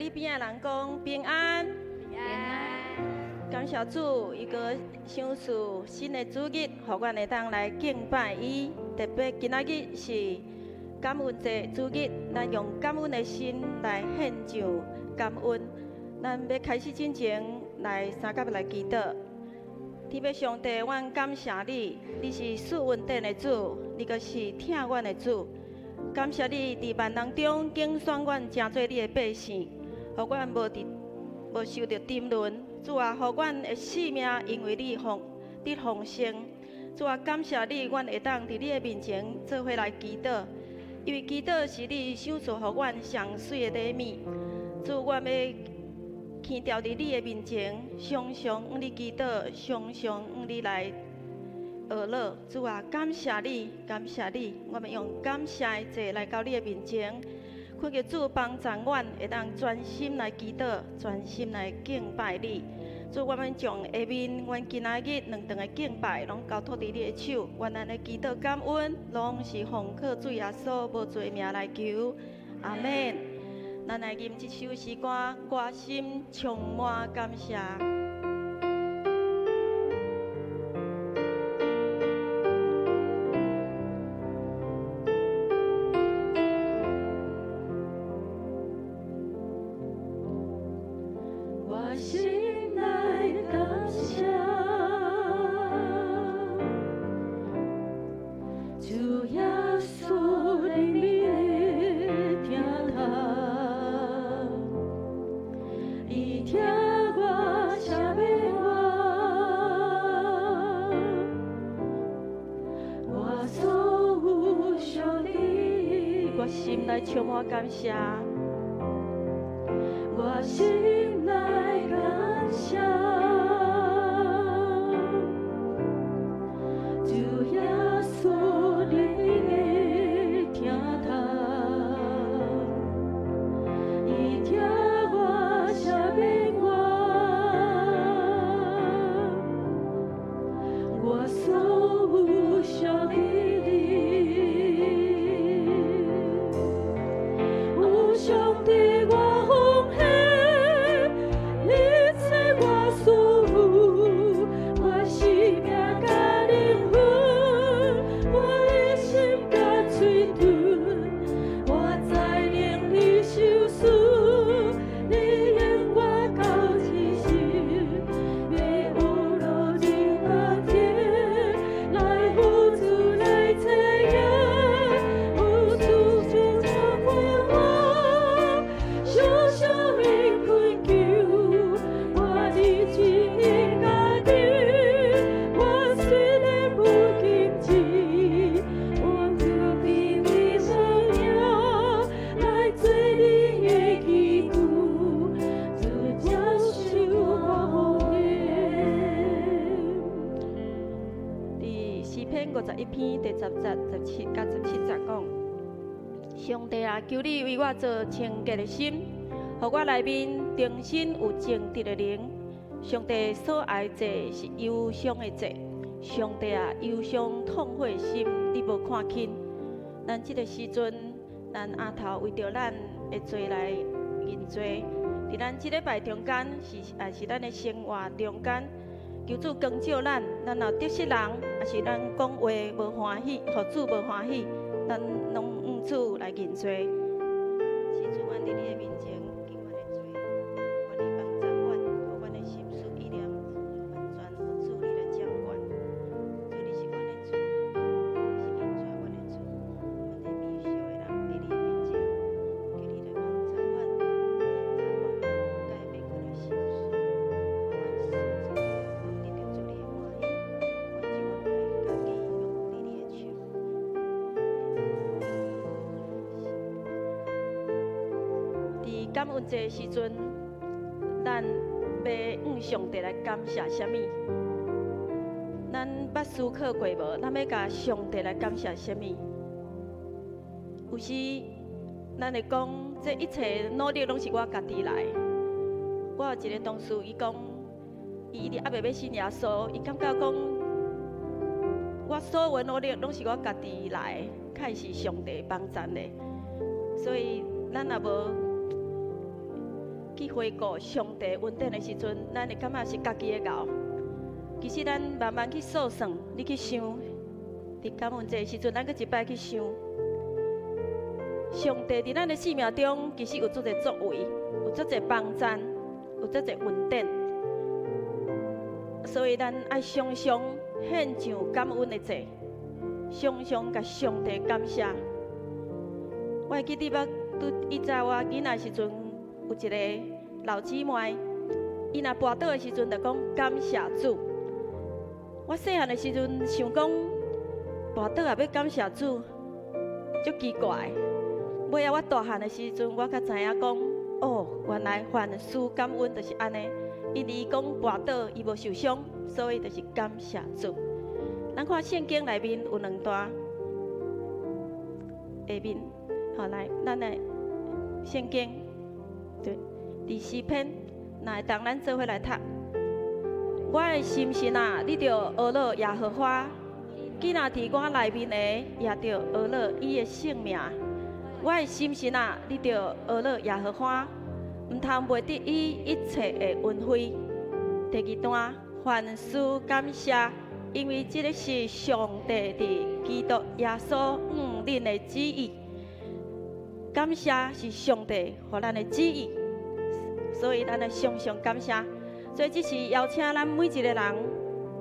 你邊仔人講平安。平安。感謝主，伊閣賞賜新的主日，予阮會當來敬拜伊。特別今仔日是感恩節主日，咱用感恩的心來獻上感恩。咱欲開始進前，來相佮來祈禱。天父上帝，阮感謝你，你是賜恩典的主，你閣是疼阮的主。感謝你佇萬人中揀選阮，成做你的百姓，予阮無佇無受著沉淪。主啊，予阮的性命因為你豐得豐盛。主啊，感謝你，阮會當佇你的面前做伙來祈禱，因為祈禱是你賞賜予阮上媠的禮物。主，阮欲輕調佇你的面前，常常向你祈禱，常常向你來學樂。主啊，感謝你，感謝你，我們用感謝的祭來到你的面前，懇求主幫助阮，會當專心來祈禱，專心來敬拜你。主，我們將下面阮今仔日兩頓的敬拜，攏交託佇你的手。願咱的祈禱感恩，攏是奉靠主耶穌無罪名來求。阿門。咱來吟這首詩歌，我心充滿感謝。我心內感謝，主耶穌憐憫的疼痛，伊疼我，赦免我，我所有屬你。我心內充滿感謝。我心內感謝，主耶穌憐憫的疼痛，伊疼我，赦免我，我所有屬你。有上帝我奉獻一切我所有，我生命佮靈魂，我的心佮喙唇，我才能你受賜，你引我到天上，欲有路入到天，來付主來體驗，有主就照顧我，小小的懇求，我認真的家己，我雖然無金錢，我卻比你生命來做你的器具，主接受我奉獻。佇詩篇51篇第10節、17甲17節講：上帝啊，求你為我造清潔的心，予我內面重新有正直的靈。上帝所愛的祭是憂傷的祭，上帝啊，憂傷痛悔的心，你無看輕。咱這个時陣，咱額頭為著咱的罪來認罪。佇咱這禮拜中間，是也是咱的生活中間，求主光照咱，咱若得失人，抑是咱講話無歡喜，予主無歡喜，咱攏向主來認罪。請主，阮佇你的面前認阮的罪，願你幫助阮，予阮的心思意念完全予主你來掌管。主，你是阮的主，你是引帶阮的主，阮這微小的人佇你的面前，求你來幫助阮，引導阮，改變阮的心思，予阮所做的攏得著主你的歡喜。願將阮家己用佇你的手。佇感恩節的時陣，咱欲向上帝來感謝啥物？咱捌思考過無？咱欲共上帝來感謝啥物？有時咱會講，這一切努力攏是我家己來。我有一个同事，伊講，伊一直猶未欲信耶穌，伊感覺講，我所有的努力攏是我家己來，確是上帝幫贊的。所以咱若無去回顧上帝恩典的時陣，咱會感覺是家己會𠢕。其實咱慢慢去數算，你去想，佇感恩節的時陣，咱閣一擺去想，上帝佇咱的生命中，其實有足濟作為，有足濟幫贊，有足濟恩典。所以咱愛常常獻上感恩的祭，常常共上帝感謝。我會記得捌拄以前我囡仔時陣，有一個老姊妹，伊若跋倒的時陣，就講感謝主。我細漢的時陣想講，跋倒也欲感謝主，足奇怪。尾仔我大漢的時陣，我才知影講，哦，原來凡事感恩就是按呢。因為伊講跋倒，伊無受傷，所以就是感謝主。咱看聖經內面有兩段，下面，好來，咱來聖經，對，佇詩篇，若會當咱做伙來讀。我的心神啊，你著呵咾耶和華；囝仔佇我內面的，也著呵咾伊的聖名。我的心神啊，你著呵咾耶和華，毋通袂得伊一切的恩惠。第二段，凡事感謝，因為這個是上帝佇基督耶穌向恁的旨意。感謝是上帝予咱的旨意，所以咱愛常常感謝。所以這是邀請咱每一個人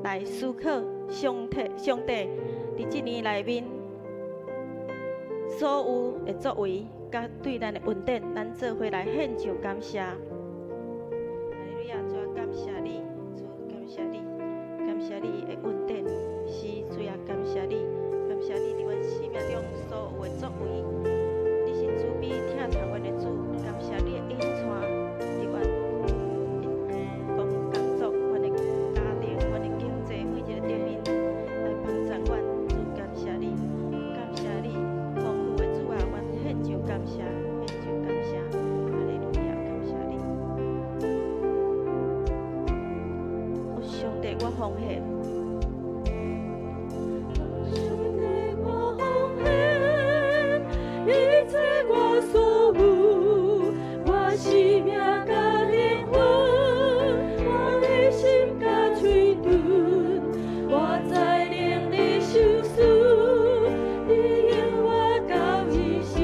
來思考上帝，上帝佇這年內面所有的作為，佮對咱的恩典，咱做伙來獻上感謝。哈利路亞，主啊，感謝你，主感謝你，感謝你的恩典，是主啊，感謝你，感謝你佇阮生命中所有的作為。你是慈悲疼惜阮的主，感謝你的恩帶佇阮講工作、阮的家庭、阮的經濟每一個層面來幫助阮，主感謝你，感謝你，豐富的主啊，阮獻上感謝，獻上感謝，哈利路亞，感謝你。哦，上帝，我奉獻。上帝，我奉獻一切我所有，我生命佮靈魂，我的心佮喙唇，我在靈裡受死，你引我到一生。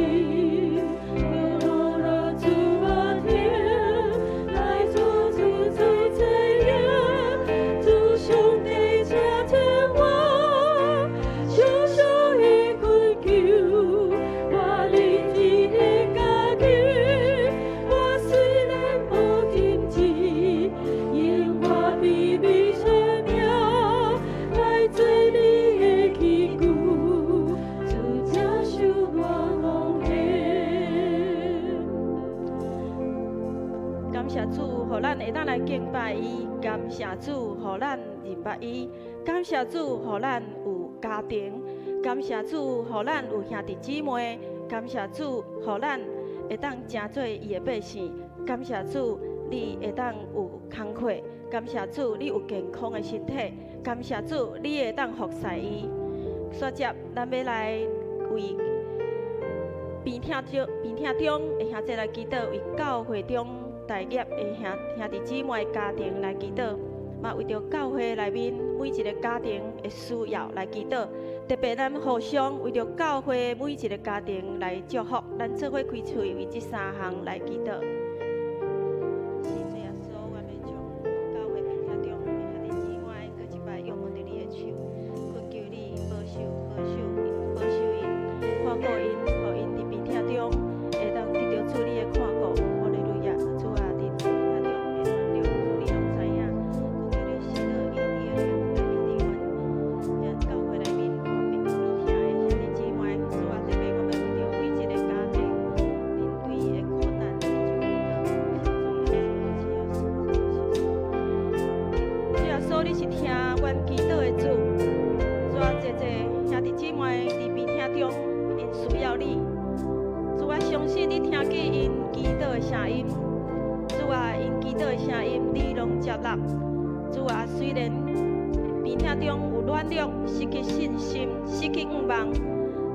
呵咾主我聽，來做主做祭業，主上帝請聽我，小小的懇求，我認真的家己，我雖然無金錢，用我卑微生命來做你的器具，主接受我奉獻。感謝主，予咱會當來敬拜伊；感謝主，予咱認捌伊；感謝主，予咱有家庭；感謝主，予咱有兄弟姊妹；感謝主，予咱會當成做伊的百姓；感謝主，你會當有工課；感謝主，你有健康的身體；感謝主，你會當服侍伊。煞接，咱欲來為病痛中、病痛中的兄弟來祈禱，為教會中待業的兄弟姊妹家庭來祈禱，嘛為著教會內面每一個家庭的需要來祈禱。特別咱互相為著教會每一個家庭來祝福，咱做伙開喙為這三項來祈禱。是主耶穌，我欲將教會病痛中的兄弟姊妹，閣一擺仰望佇你的手，懇求你保守、保守、保守𪜶，看顧𪜶，予𪜶佇病痛中會當得著主你的看顧。哈利路亞，主啊，佇病痛中的軟弱，主你攏知影，懇求你赦免伊佇伊佇阮遐教會內面看病病痛的兄弟姊妹，主啊，特別我欲為著每一個家庭面對的困難來求祈禱。主耶穌，你是聽阮祈禱的主，主啊，濟濟兄弟姊妹佇病痛中，𪜶需要你。主啊，相信你聽見𪜶祈禱的聲音，主啊，𪜶祈禱的聲音你攏接納。主啊，雖然病痛中有軟弱、失去信心、失去盼望，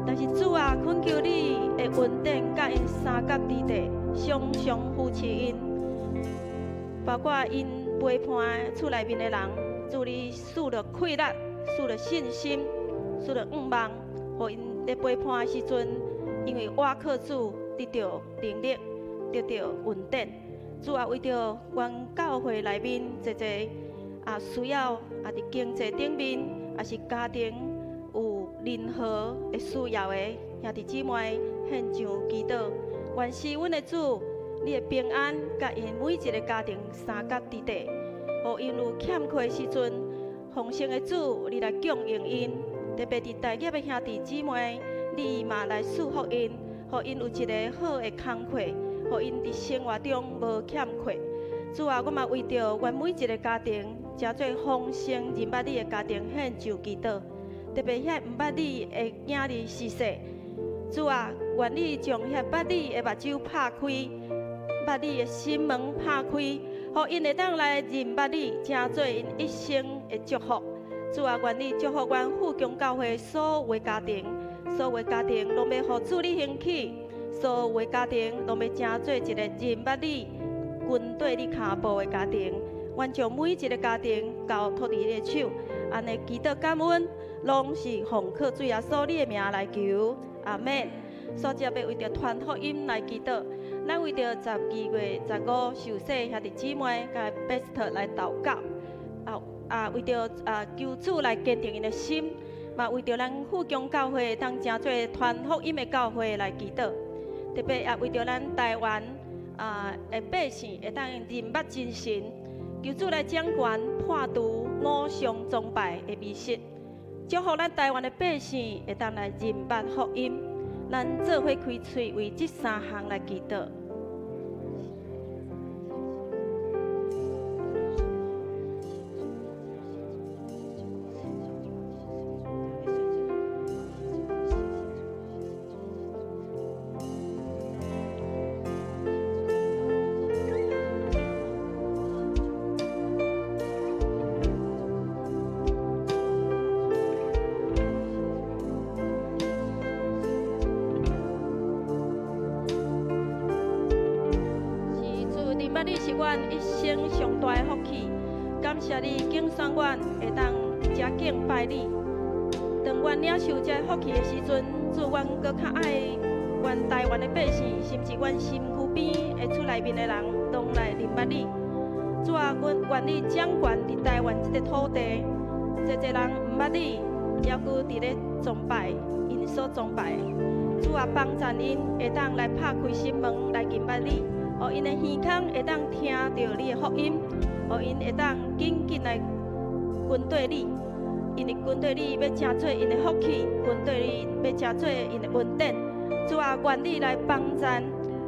但是主啊，懇求你的恩典佮𪜶相佮佇地，常常扶持𪜶。包括𪜶陪伴厝內面的人，主你賜予氣力，賜予信心，賜予向望，予𪜶咧陪伴的時陣，因為倚靠主得著能力，得著恩典。主啊，為著阮教會內面濟濟啊需要啊，佇經濟頂面，抑是家庭有任何的需要的兄弟姊妹，獻上祈禱。願是阮的主，你的平安，佮𪜶每一个家庭相佮佇底，予𪜶有欠缺的時陣，豐盛的主，你來供應𪜶。特別佇待業的兄弟姊妹，你嘛來賜福𪜶，予𪜶有一个好的工課，予𪜶佇生活中無欠缺。主啊，我嘛為著阮每一个家庭，成做豐盛認捌你的家庭獻上祈禱。特別遐毋捌你的囝兒是說，主啊，願你將遐捌你的目睭拍開，捌你的心門拍開，予𪜶會當來認捌你，成做𪜶一生的祝福。主啊，願你祝福阮富強教會所有的家庭，所有的家庭攏欲予主你興起，所有的家庭攏欲成做一个認捌你、跟綴你跤步的家庭。阮將每一个家庭交託佇你的手，按呢祈禱感恩，攏是奉靠主耶穌你的名來求，阿們。所以欲為著傳福音來祈禱，咱為著12月15受洗兄弟姊妹佮 pastor 來禱告，為著求主來堅定𪜶的心，嘛為著咱富強教會當成做傳福音的教會來祈禱，特別也為著咱台灣的百姓會當認捌真神，求主來掌權破除偶像崇拜的迷失，祝福咱台灣的百姓會當來認捌福音。咱做伙開喙為這三項來祈禱。你是阮一生上大的福氣，感謝你揀選阮會當佇遮敬拜你。當阮領受這福氣的時陣，主，阮閣較愛阮台灣的百姓，甚至阮身軀邊的厝內面的人，攏來認捌你。主啊，阮願你掌權佇台灣這个土地，濟濟人毋捌你，猶閣佇咧崇拜𪜶所崇拜的。主啊，幫贊𪜶會當來拍開心門來認捌你。予𪜶的耳孔會當聽著你的福音，予𪜶會當緊緊來跟綴你，因為跟綴你欲成做𪜶的福氣，跟綴你欲成做𪜶的恩典。主啊，願你來幫贊，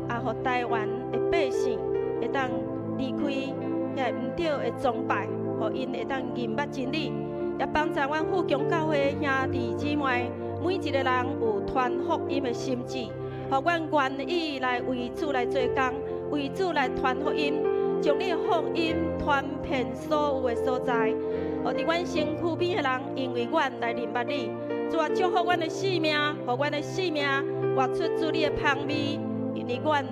啊，予台灣的百姓會當離開遐毋對的崇拜，予𪜶會當認捌真理，也幫贊阮富強教會兄弟姊妹，每一个人有傳福音的心志，予阮願意來為主來做工。為主來傳福音，將你的福音傳遍所有的所在。予佇阮身軀邊的人，因為阮來認捌你。主啊，祝福阮的性命，予阮的性命活出主你的芳味。因為阮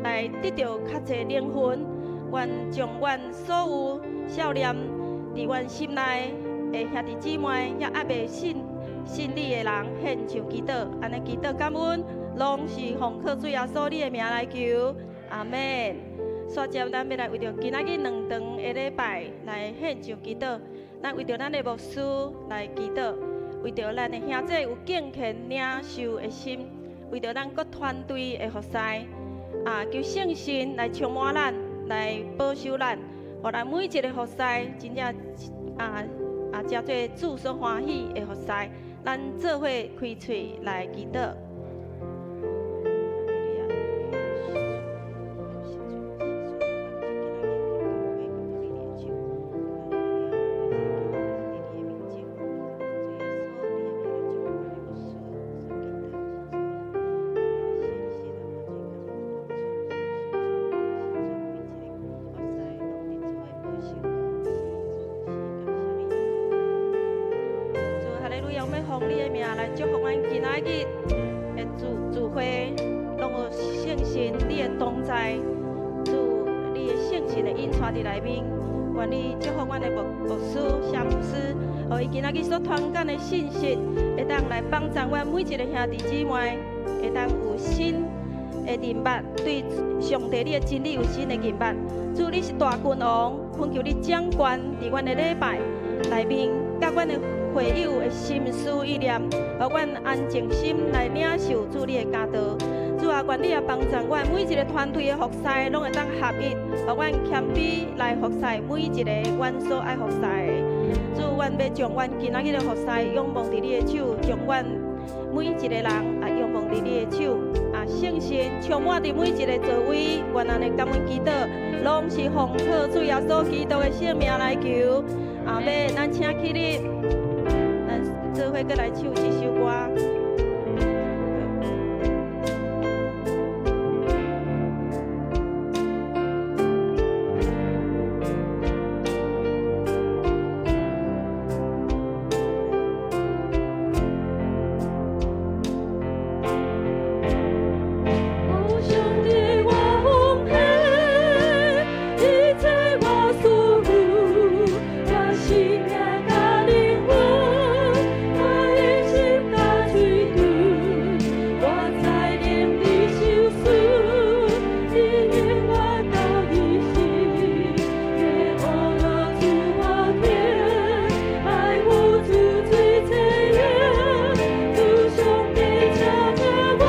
來得著較濟靈魂，願將阮所有少年佇阮心內的兄弟姊妹，遐猶未信信你的人，獻上祈禱，按呢祈禱感恩，攏是奉靠主耶穌你的名來求。阿們。煞接咱欲來為著今仔日兩堂的禮拜來獻上祈禱，咱為著咱的牧師來祈禱，為著咱的兄弟有敬虔領袖的心，為著咱各團隊的服侍，求聖神來充滿咱，來保守咱，予咱每一个服侍真正成做主所歡喜的服侍，咱做伙開喙來祈禱。主，你的聖神神的恩帶佇內面。願你祝福阮的牧師夏牧師，予伊今仔日所傳講的信息，會當來幫助阮每一个兄弟姊妹，會當有新的認捌，對上帝你的真理有新的認捌。主，你是大君王，懇求你掌權佇阮的禮拜內面，佮阮的會友的心思意念，予阮安靜心來領受主你的教導。主啊，願你也幫助阮每一个團隊的服侍，攏會當合一，予阮謙卑來服侍每一个阮所愛服侍的。主，阮欲將阮今仔日的服侍仰望佇你的手，將阮每一个人也仰望佇你的手。啊，聖神充滿佇每一个座位，願按呢感恩祈禱，攏是奉靠主耶穌基督的聖名來求。阿們，咱請起立，咱做伙閣來唱這首歌。哦，上帝，我奉獻一切我所有，我生命佮靈魂，我的心佮喙唇，我知能你受事，你引我到你心，耶和華主我天，愛付出最切願，主上帝，請聽我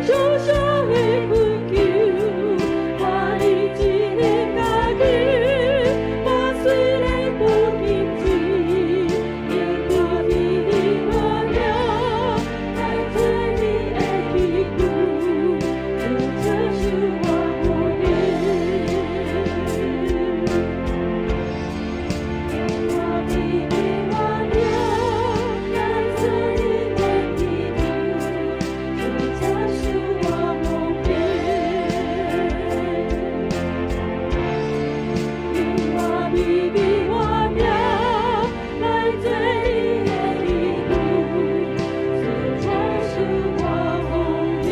小小的懇求，我立志家己，我雖然不敬虔，仍不比你我命，來做你的器具，主接受我奉獻。我比你我命，來做你的器具，主接受我奉獻。用我微微我命來做你的器具，主接受我奉獻。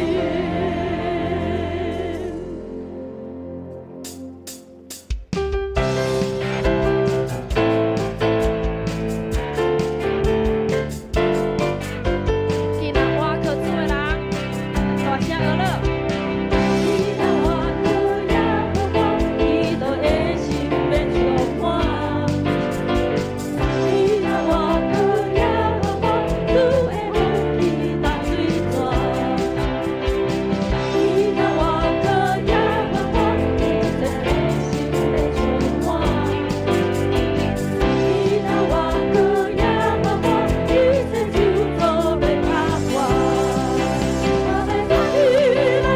今仔倚靠主的人，大聲學樂。你若倚靠耶和華，基督的心欲充滿。你若倚靠耶和華，主的福氣當水泉。你若倚靠耶和華，一切的心欲充滿。你若倚靠耶和華，一切咒詛欲打破。我欲帶你來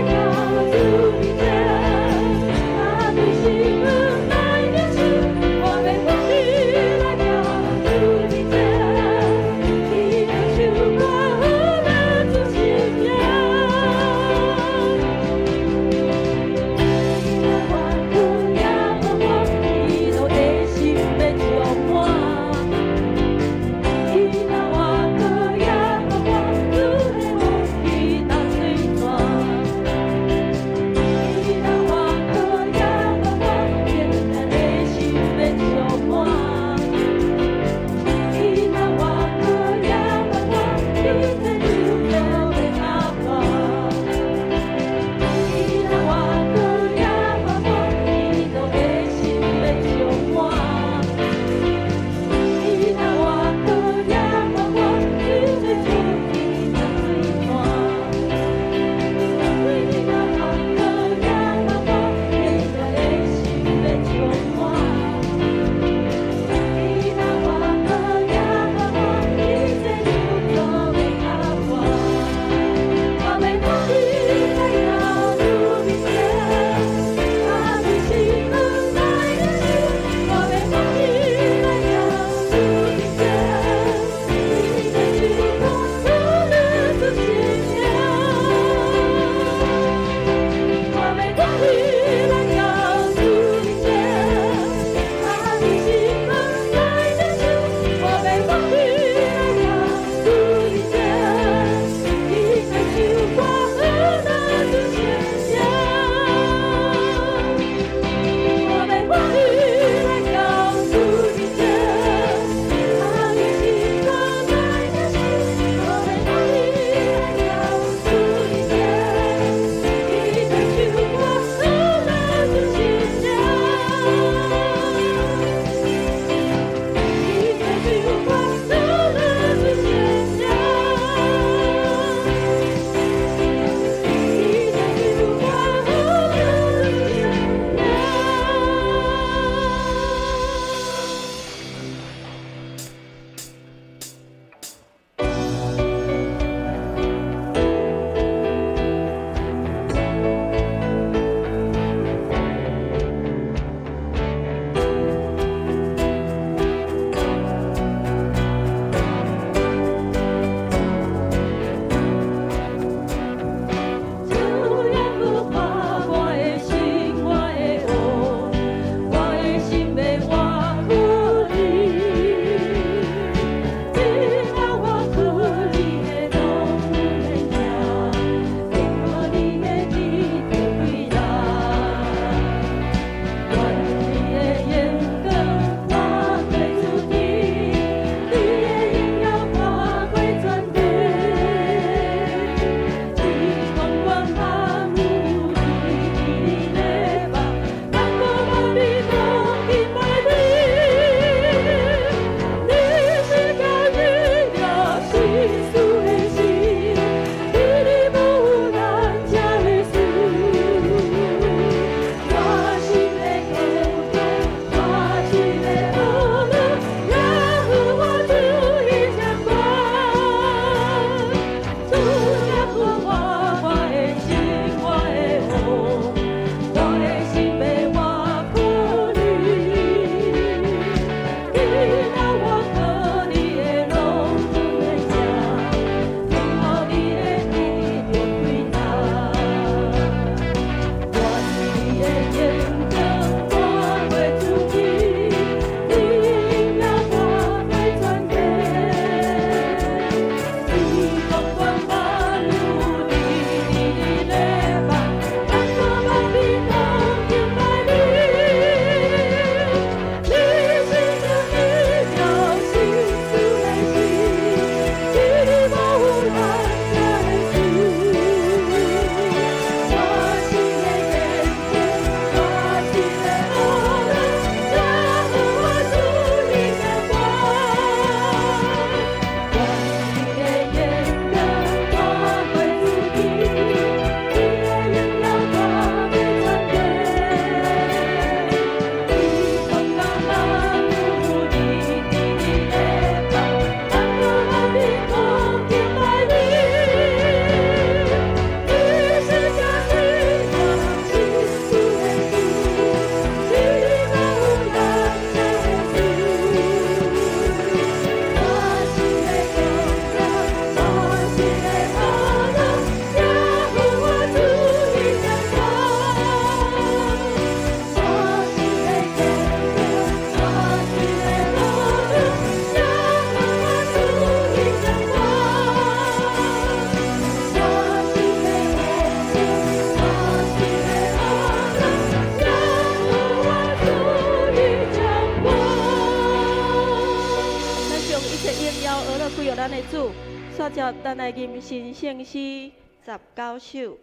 煞接咱來吟新聖詩19首。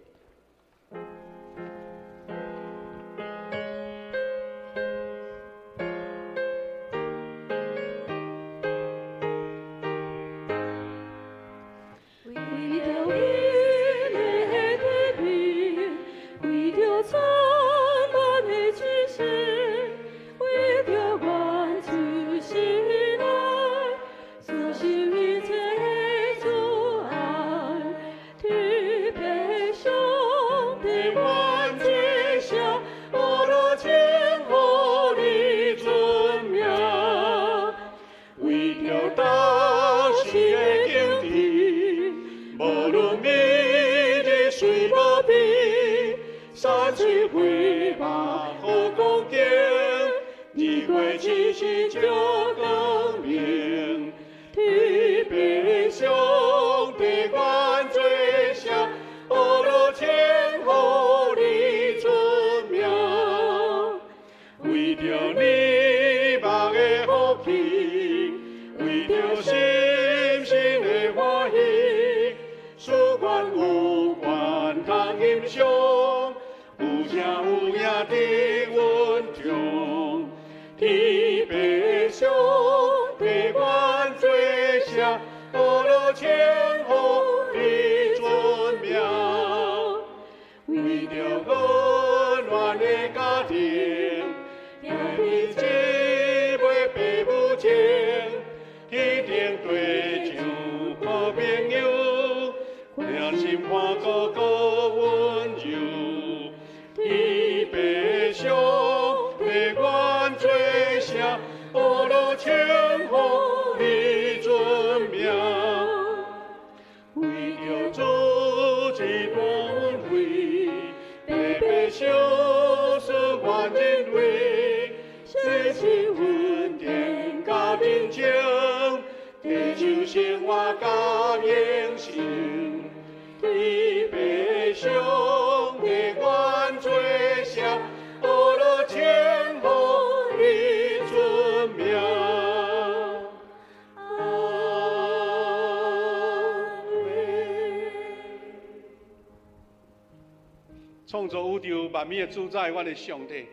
創造宇宙萬物的主宰，阮的上帝，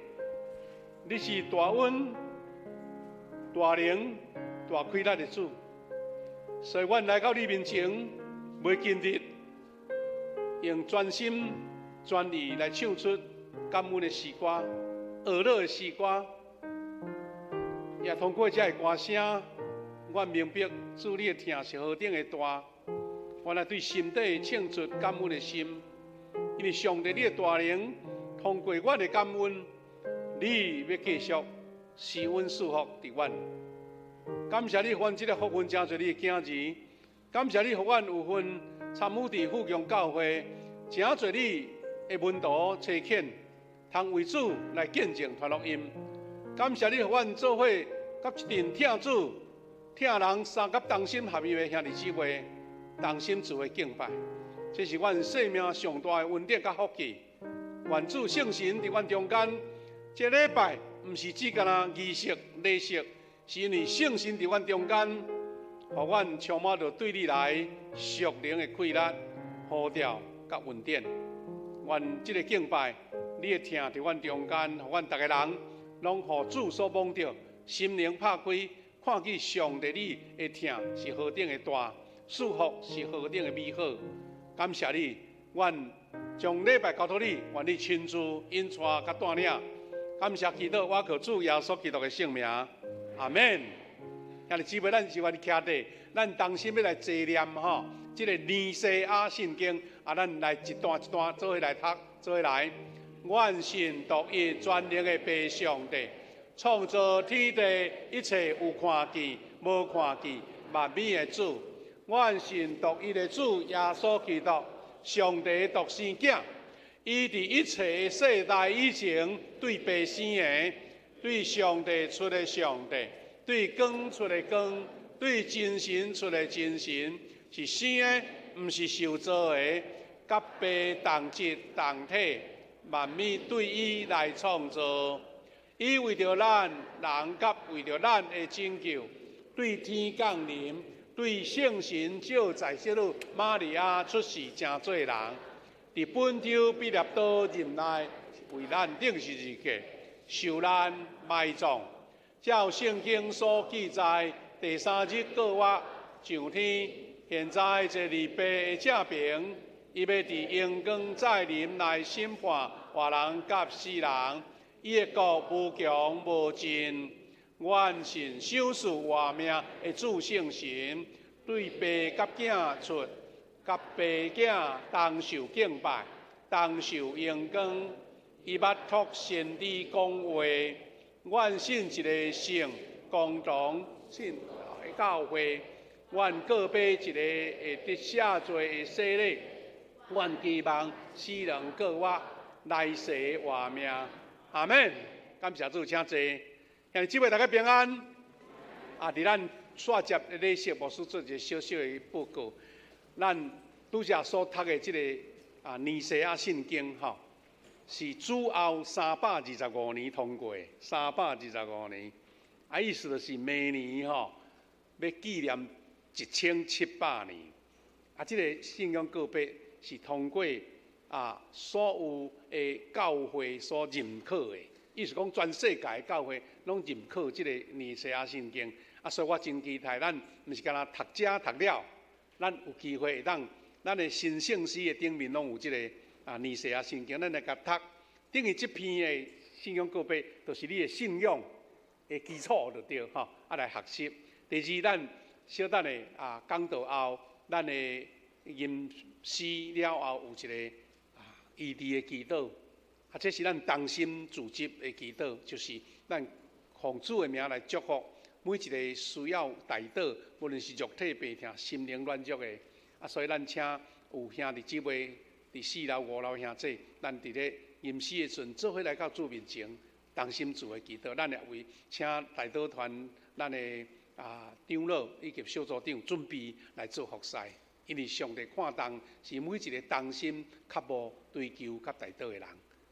你是大恩、大能、大氣力的主，所以阮來到你面前，袂今日用全心全意來唱出感恩的詩歌、樂樂的詩歌，也通過這个歌聲，阮明白主你的疼是何等的大，阮來對心底唱出感恩的心。因為上帝你的大能，通過阮的感恩，你欲繼續施恩賜福佇阮。感謝你，予阮這个福分，成做你的囝兒。感謝你，予阮有份參與佇富強教會，誠濟你的門徒差遣，通為主來見證傳福音。感謝你，予阮做伙佮一陣疼主、疼人三甲同心合意的兄弟姊妹，同心做伙敬拜。這是阮生命上大的恩典佮福氣。願主聖神佇阮中間，這禮拜毋是只干焦儀式禮式，是因為聖神佇阮中間，予阮充滿著對你來屬靈的氣力、呼召佮恩典。願這个敬拜，你的疼佇阮中間，予阮逐个人攏予主所摸著，心靈拍開，看見上帝你的疼是何等的大，賜福是何等的美好。感謝你，阮將禮拜交託你，願你親自引帶佮帶領。感謝基督，我靠主耶穌基督的聖名，阿們。兄弟姊妹，咱是願徛佇，咱同心欲來齊念吼，這个尼西亞信經啊，咱來一段一段做伙來讀，做伙來。阮信獨一全能的父上帝，創造天地一切有看見、無看見萬物的主。阮信獨一的主耶穌基督，上帝獨生囝，伊佇一切的世代以前對父生的，對上帝出的上帝，對光出的光，對真神出的真神，是生的，毋是受造的，佮父同質同體，萬物對伊來創造。伊為著咱人，佮為著咱的拯救，對天降臨。對聖神照在聖女瑪利亞出世成做人，佇本丟彼拉多任內為咱釘十字架，受難埋葬，照聖經所記載，第三日復活上天，現在坐佇父的正爿，伊欲佇榮光再臨來審判活人佮死人，伊的國無窮無盡。阮信賞賜活命的主聖神，對父佮囝出，佮父囝同受敬拜，同受榮光。伊捌託先知講話，阮信一個聖公同信的教會，阮告白一个會得赦罪的洗禮，阮期望死人復活，來世活命。阿們，感謝主，請坐。兄弟姊妹大家平安。啊，佇咱煞接禮式牧師做一个小小的報告。咱拄才所讀的這个尼西亞信經吼，是主後325年通過，三百二十五年。啊，意思就是明年吼，欲紀念1700年。啊，這个信仰告白是通過所有的教會所認可的。意思講，全世界的教會攏認可這个尼西亞信經。啊，所以我真期待咱，毋是干焦讀這讀了，咱有機會會當，咱的新聖詩的頂面攏有這个尼西亞信經，咱來共讀。等於這篇的信仰告白，就是你的信仰的基礎就對吼。啊，來學習。第二，咱小等下講道後，咱的吟詩了後有一个醫治的祈禱。啊，這是咱同心組織的祈禱，就是咱奉主的名來祝福每一个需要代禱，無論是肉體病痛、心靈軟弱的。啊，所以咱請有兄弟姊妹佇四樓、五樓兄姊，咱佇咧吟詩的時陣，做伙來到主面前，同心做个祈禱。咱也為請代禱團咱的長老以及小組長準備來做服侍，因為上帝看重是每一个同心渴慕追求佮代禱的人。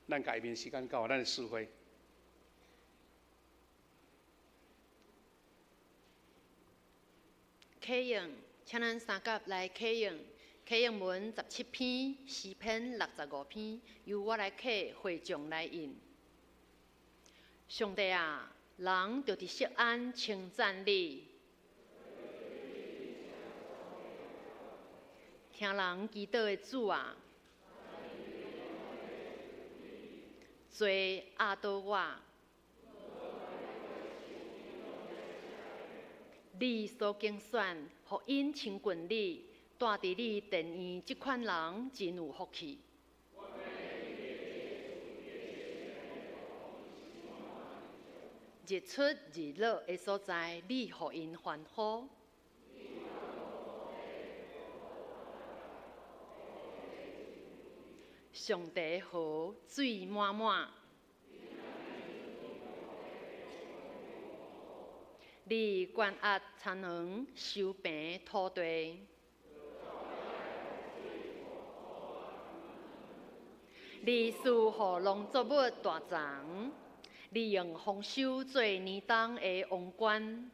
咱共下面時間交予咱的司會。啟用，請咱三甲來啟用。啟用文17篇，詩篇65篇，由我來啟，會眾來應。上帝啊，人著佇錫安稱讚你，聽人祈禱的主啊。罪壓倒我，你所揀選，予𪜶親近你，住佇你殿院這款人真有福氣。日出日落的所在，你予𪜶歡呼。上帝河水滿滿，你關押田園，收平土地，你賜予農作物大欉，你用豐收做年冬的王冠，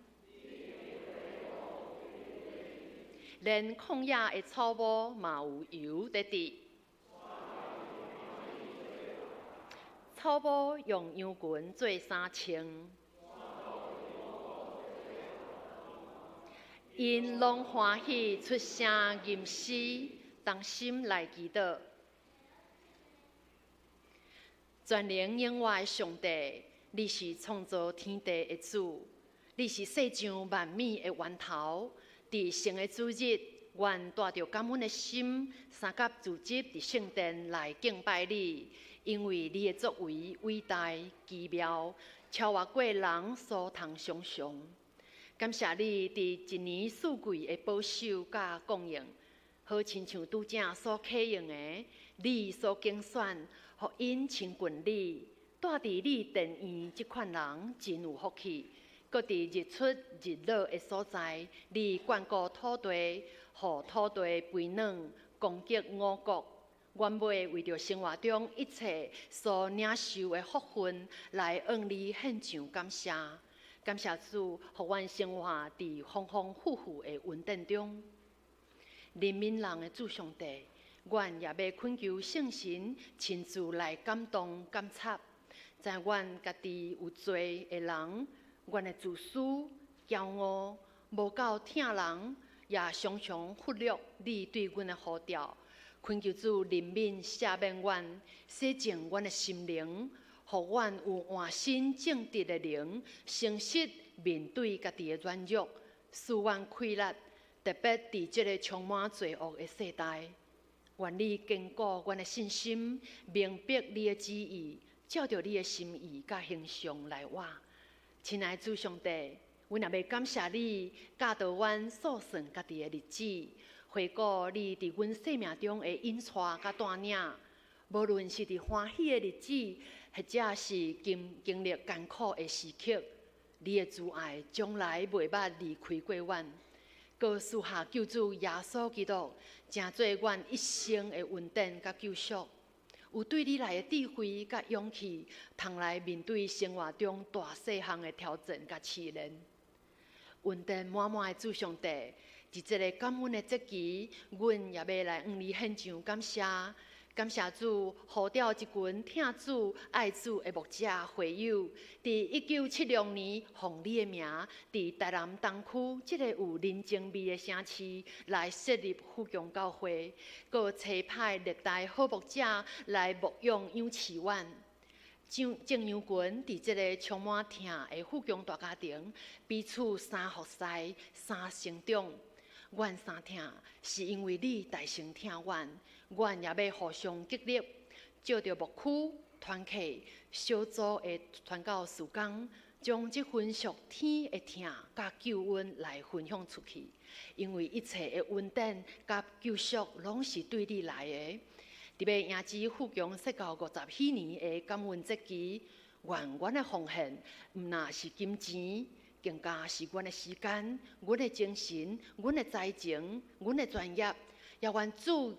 連曠野的草帽嘛有油佇滴。草帽用羊群做衫穿，𪜶攏歡喜出聲吟詩，同心來祈禱。全能永活的上帝，你是創造天地的主，你是世上萬物的源頭。佇聖的主日，阮帶著感恩的心，三佮組織佇聖殿來敬拜你。因為你的作為偉大奇妙，超越過人所通想像。感謝你佇一年四季的保守佮供應，好親像拄才所啟用的，你所揀選，予𪜶親近你，住佇你殿院這款人真有福氣。閣佇日出日落的所在，你眷顧土地，予土地肥軟，供給五穀。阮欲為著生活中一切所領受的福分，來向你獻上感謝。感謝主，予阮生活佇豐豐富富的恩典中。憐憫人的主上帝，阮也欲懇求聖神親自來感動監察，知阮家己有罪的人，阮的自私、驕傲、無夠疼人，也常常忽略你對阮的呼召。懇求主憐憫赦免阮，洗淨阮的心靈，予阮有換新正直的靈，誠實面對家己的軟弱，賜阮氣力，特別佇這个充滿罪惡的世代。願你堅固阮的信心，明白你的旨意，照著你的心意佮形象來活。親愛的主上帝，阮也欲感謝你教導阮數算家己的日子，回顧你佇阮生命中的引帶佮帶領。無論是佇歡喜的日子，或者是經歷艱苦的時刻，你的慈愛從來袂捌離開過阮。閣賜下救主耶穌基督，成做阮一生的恩典佮救贖。有對你來的智慧佮勇氣，通來面對生活中大細項的挑戰佮試煉。恩典滿滿的主上帝，佇這个感恩的節期，阮也欲來向你獻上感謝。感謝主呼召一群疼主愛主的牧者會友，佇1976年奉你的名，佇台南東區這个有人情味的城市來設立富強教會，閣差派歷代好牧者來牧養養飼阮。正羊群佇這个充滿疼的富強大家庭，彼此相服侍、相成長。阮相疼，是因為你代先疼阮。阮也欲互相激勵，藉著牧區、團契、小組的傳教事工，將這份屬天的疼佮救恩來分享出去。因為一切的恩典佮救贖，攏是對你來的。佇欲迎接富強設教50禧年的感恩節期，願阮的奉獻，毋但是金錢，更加是阮的時間、阮的精神、阮的才情、阮的專業，也願主予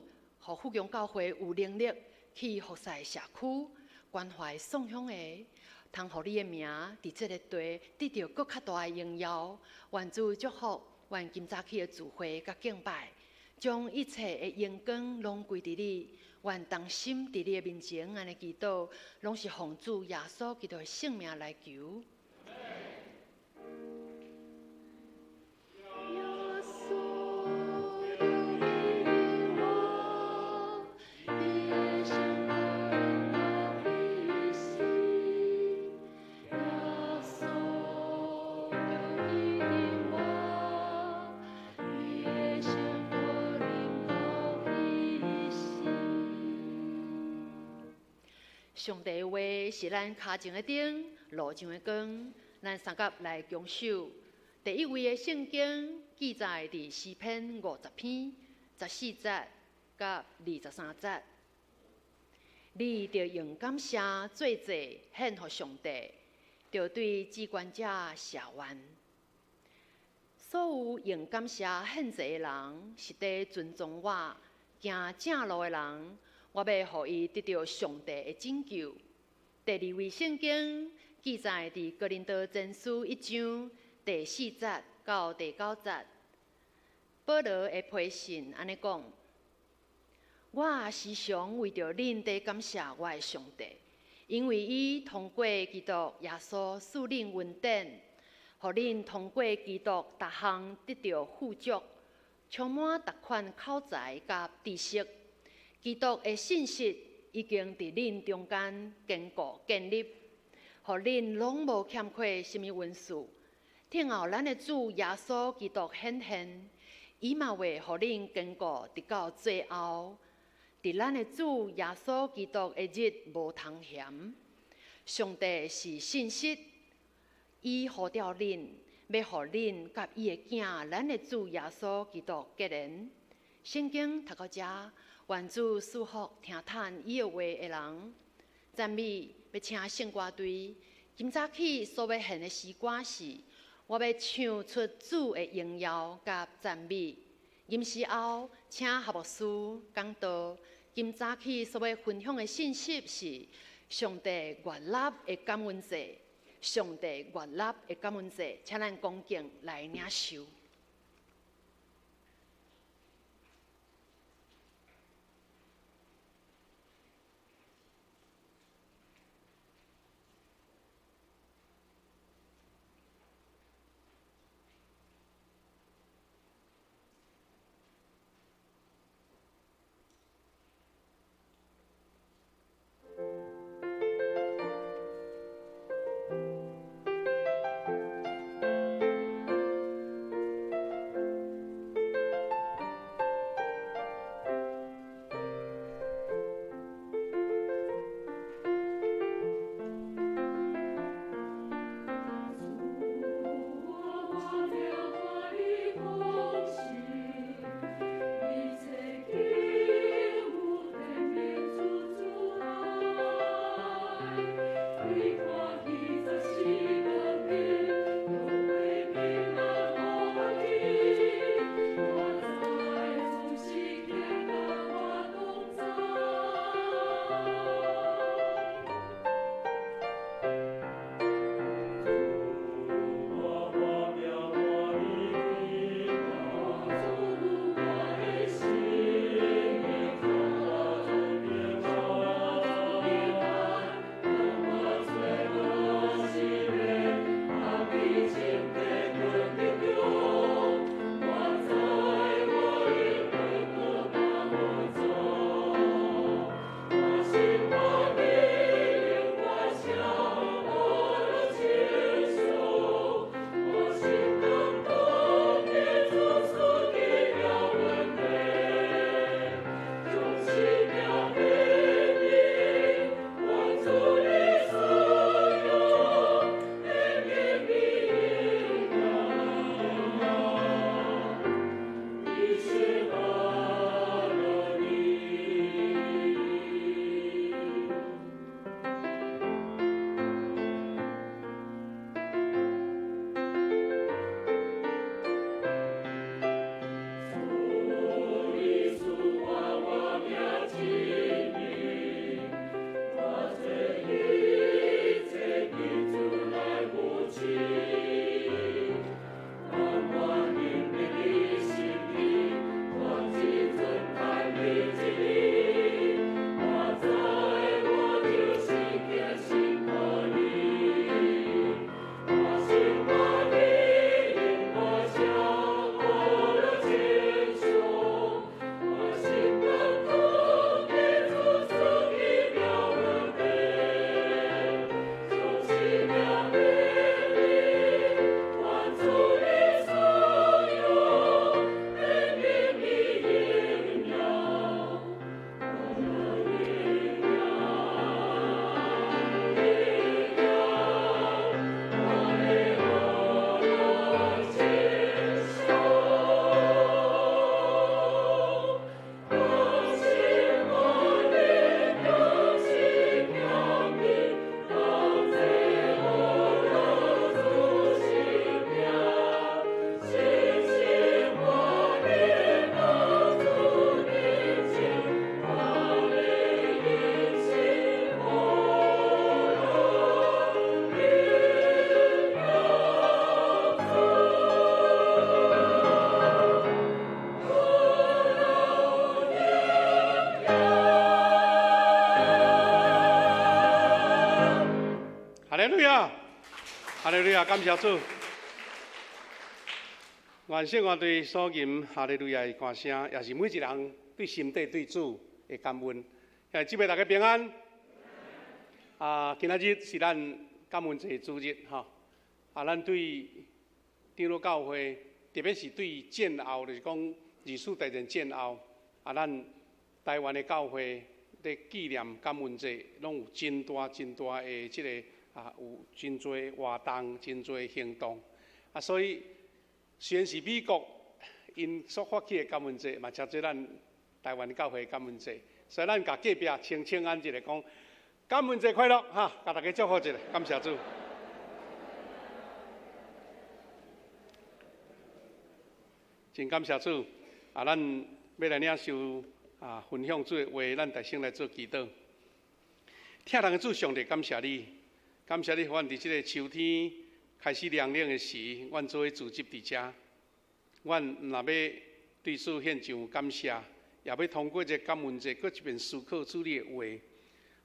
富強教會有能力去服侍社區，關懷送鄉的，通予你的名佇這个地得著閣較大的榮耀。願主祝福，阮今早起的聚會佮敬拜，將一切的榮光攏歸佇你。願同心佇你的面前按呢祈禱，攏是奉主耶穌基督的聖名來求。耶穌求你領我，你的聖靈到彼時。耶穌求你領我，你的聖靈到彼時。上帝的話是咱跤前的燈，路上的光。咱三甲來共守。第一位的聖經記載佇詩篇50篇14節佮23節。你著用感謝做祭獻予上帝，著對至懸者謝願。所有用感謝獻祭的人，是佇尊重我、行正路的人，我欲予伊得著上帝的拯救。第二位聖經記載佇哥林多前書1章第4節到第9節，保羅的批信按呢講：我時常為著恁佇感謝我的上帝，因為伊通過基督耶穌賜恁恩典，予恁通過基督逐項得著富足，充滿逐款口才佮知識。基督的信實已經佇恁中間堅固建立，予恁攏無欠缺啥物恩賜。等候咱的主耶穌基督顯現，伊嘛會予恁堅固直到最後。佇咱的主耶穌基督的日無通嫌。上帝是信實，伊呼召恁，欲予恁佮伊的囝，咱的主耶穌基督結連。聖經讀到遮，願主賜福聽嘆伊的話的人。讚美欲請聖歌隊，今早起所欲獻的詩歌是：我欲唱出主的榮耀佮讚美。吟詩後，請何牧師講道。今早起所欲分享的信息是上帝悅納的感恩祭。上帝悅納的感恩祭，請咱恭敬來領受。哈利路亞，感謝主。願聖樂隊所吟哈利路亞的歌聲，也是每一人對心底對主的感恩。兄弟姊妹大家平安。啊，今仔日是咱感恩節主日，吼。啊，咱對長老教會，特別是對戰後，就是講二次大戰戰後，啊，咱台灣的教會咧紀念感恩節，攏有真大真大的這個。啊，有真濟活動，真濟行動。啊，所以雖然是美國𪜶所發起的感恩節，嘛稱做咱台灣教會的感恩節。所以咱共隔壁請請安一下講，感恩節快樂哈！共大家祝福一下，感謝主。真感謝主。啊，咱欲來領受啊，分享主的話，咱大聲來做祈禱。疼咱的主上帝，感謝你。感謝你，予阮佇這个秋天開始涼冷的時，阮做伙聚集佇遮。阮毋若欲對主獻上感謝，也欲通過這感恩節，閣一遍思考主你的話，予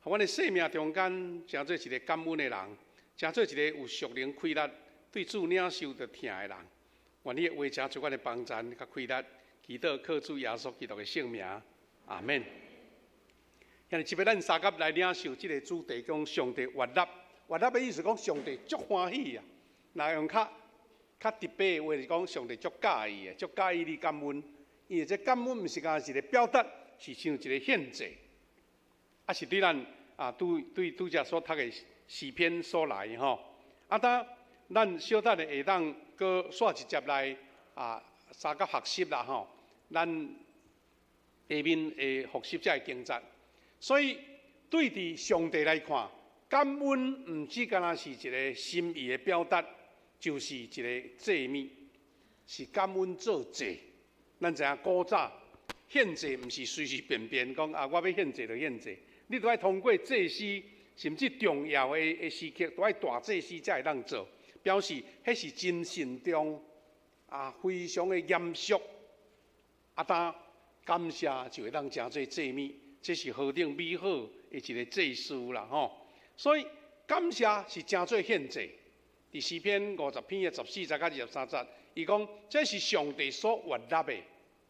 阮的生命中間，成做一个感恩的人，成做一个有屬靈氣力，對主領受著疼的人。願你的話成做阮的幫贊佮氣力，祈禱靠主耶穌基督的聖名，阿們。兄弟，這擺咱相佮來領受這个主題，講上帝悅納，悅納的意思講上帝足歡喜啊！若用較較直白的話，是講上帝足佮意的，足佮意你感恩。因為這感恩毋是干焦一个表達，是像一个獻祭，啊是對咱啊拄對拄才所讀的詩篇所來吼。啊，當咱小等下會當閣煞一節來啊，相佮學習啦吼。咱下面會複習這个經節，所以對佇上帝來看，感恩毋只干焦是一个心意的表達，就是一个祭物，是感恩做祭。咱知影古早獻祭毋是隨隨便便講啊，我欲獻祭就獻祭，你都愛通過祭司，甚至重要的時刻都愛大祭司才會當做，表示彼是真慎重啊，非常的嚴肅。啊，當感謝就會當成做祭物，這是何等美好的一个祭司啦吼！所以感謝是成做獻祭。佇詩篇50篇的14節佮23節，伊講這是上帝所悅納的，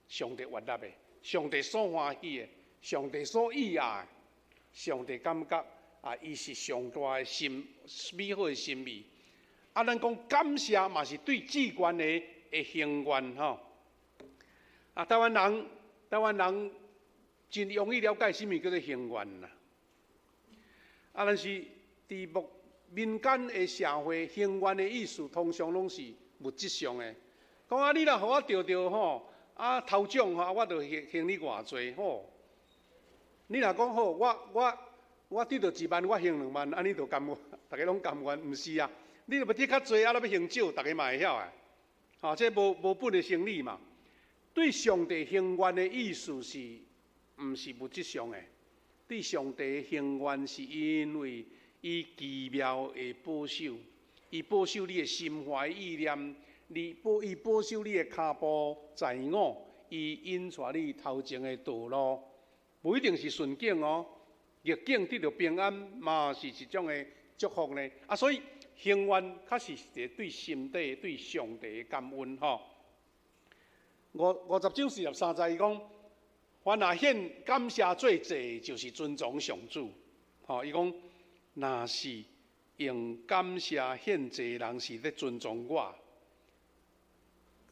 上帝悅納的，上帝所歡喜的，上帝所喜愛的，上帝感覺啊，伊是上大的心美好的心意。啊，咱講感謝嘛是對至懸的行願吼。啊，台灣人真容易了解啥物叫做還願啦。啊，但是佇目民間的社會，還願的意思通常攏是物質上的。講啊，你若予我著著吼，啊頭獎吼，我就還還你偌濟吼。你若講好，我得著1萬，我還2萬，按呢就甘願，逐家攏甘願，毋是啊？你若欲得較濟，啊，若欲還少，逐家嘛會曉的。吼，這無本的生理嘛。對上帝還願的意思是，毋是物質上的？對上帝還願是因為伊奇妙的保守，伊保守你的心懷意念，伊保守你的跤步在我，伊引帶你頭前的道路，無一定是順境哦，逆境得著平安嘛是一種的祝福呢。啊，所以還願確實是一個對心底對上帝的感恩吼。50章43節，伊講：凡若獻感謝做祭，就是尊崇上主。吼，伊講，若是用感謝獻祭的人，是咧尊崇我。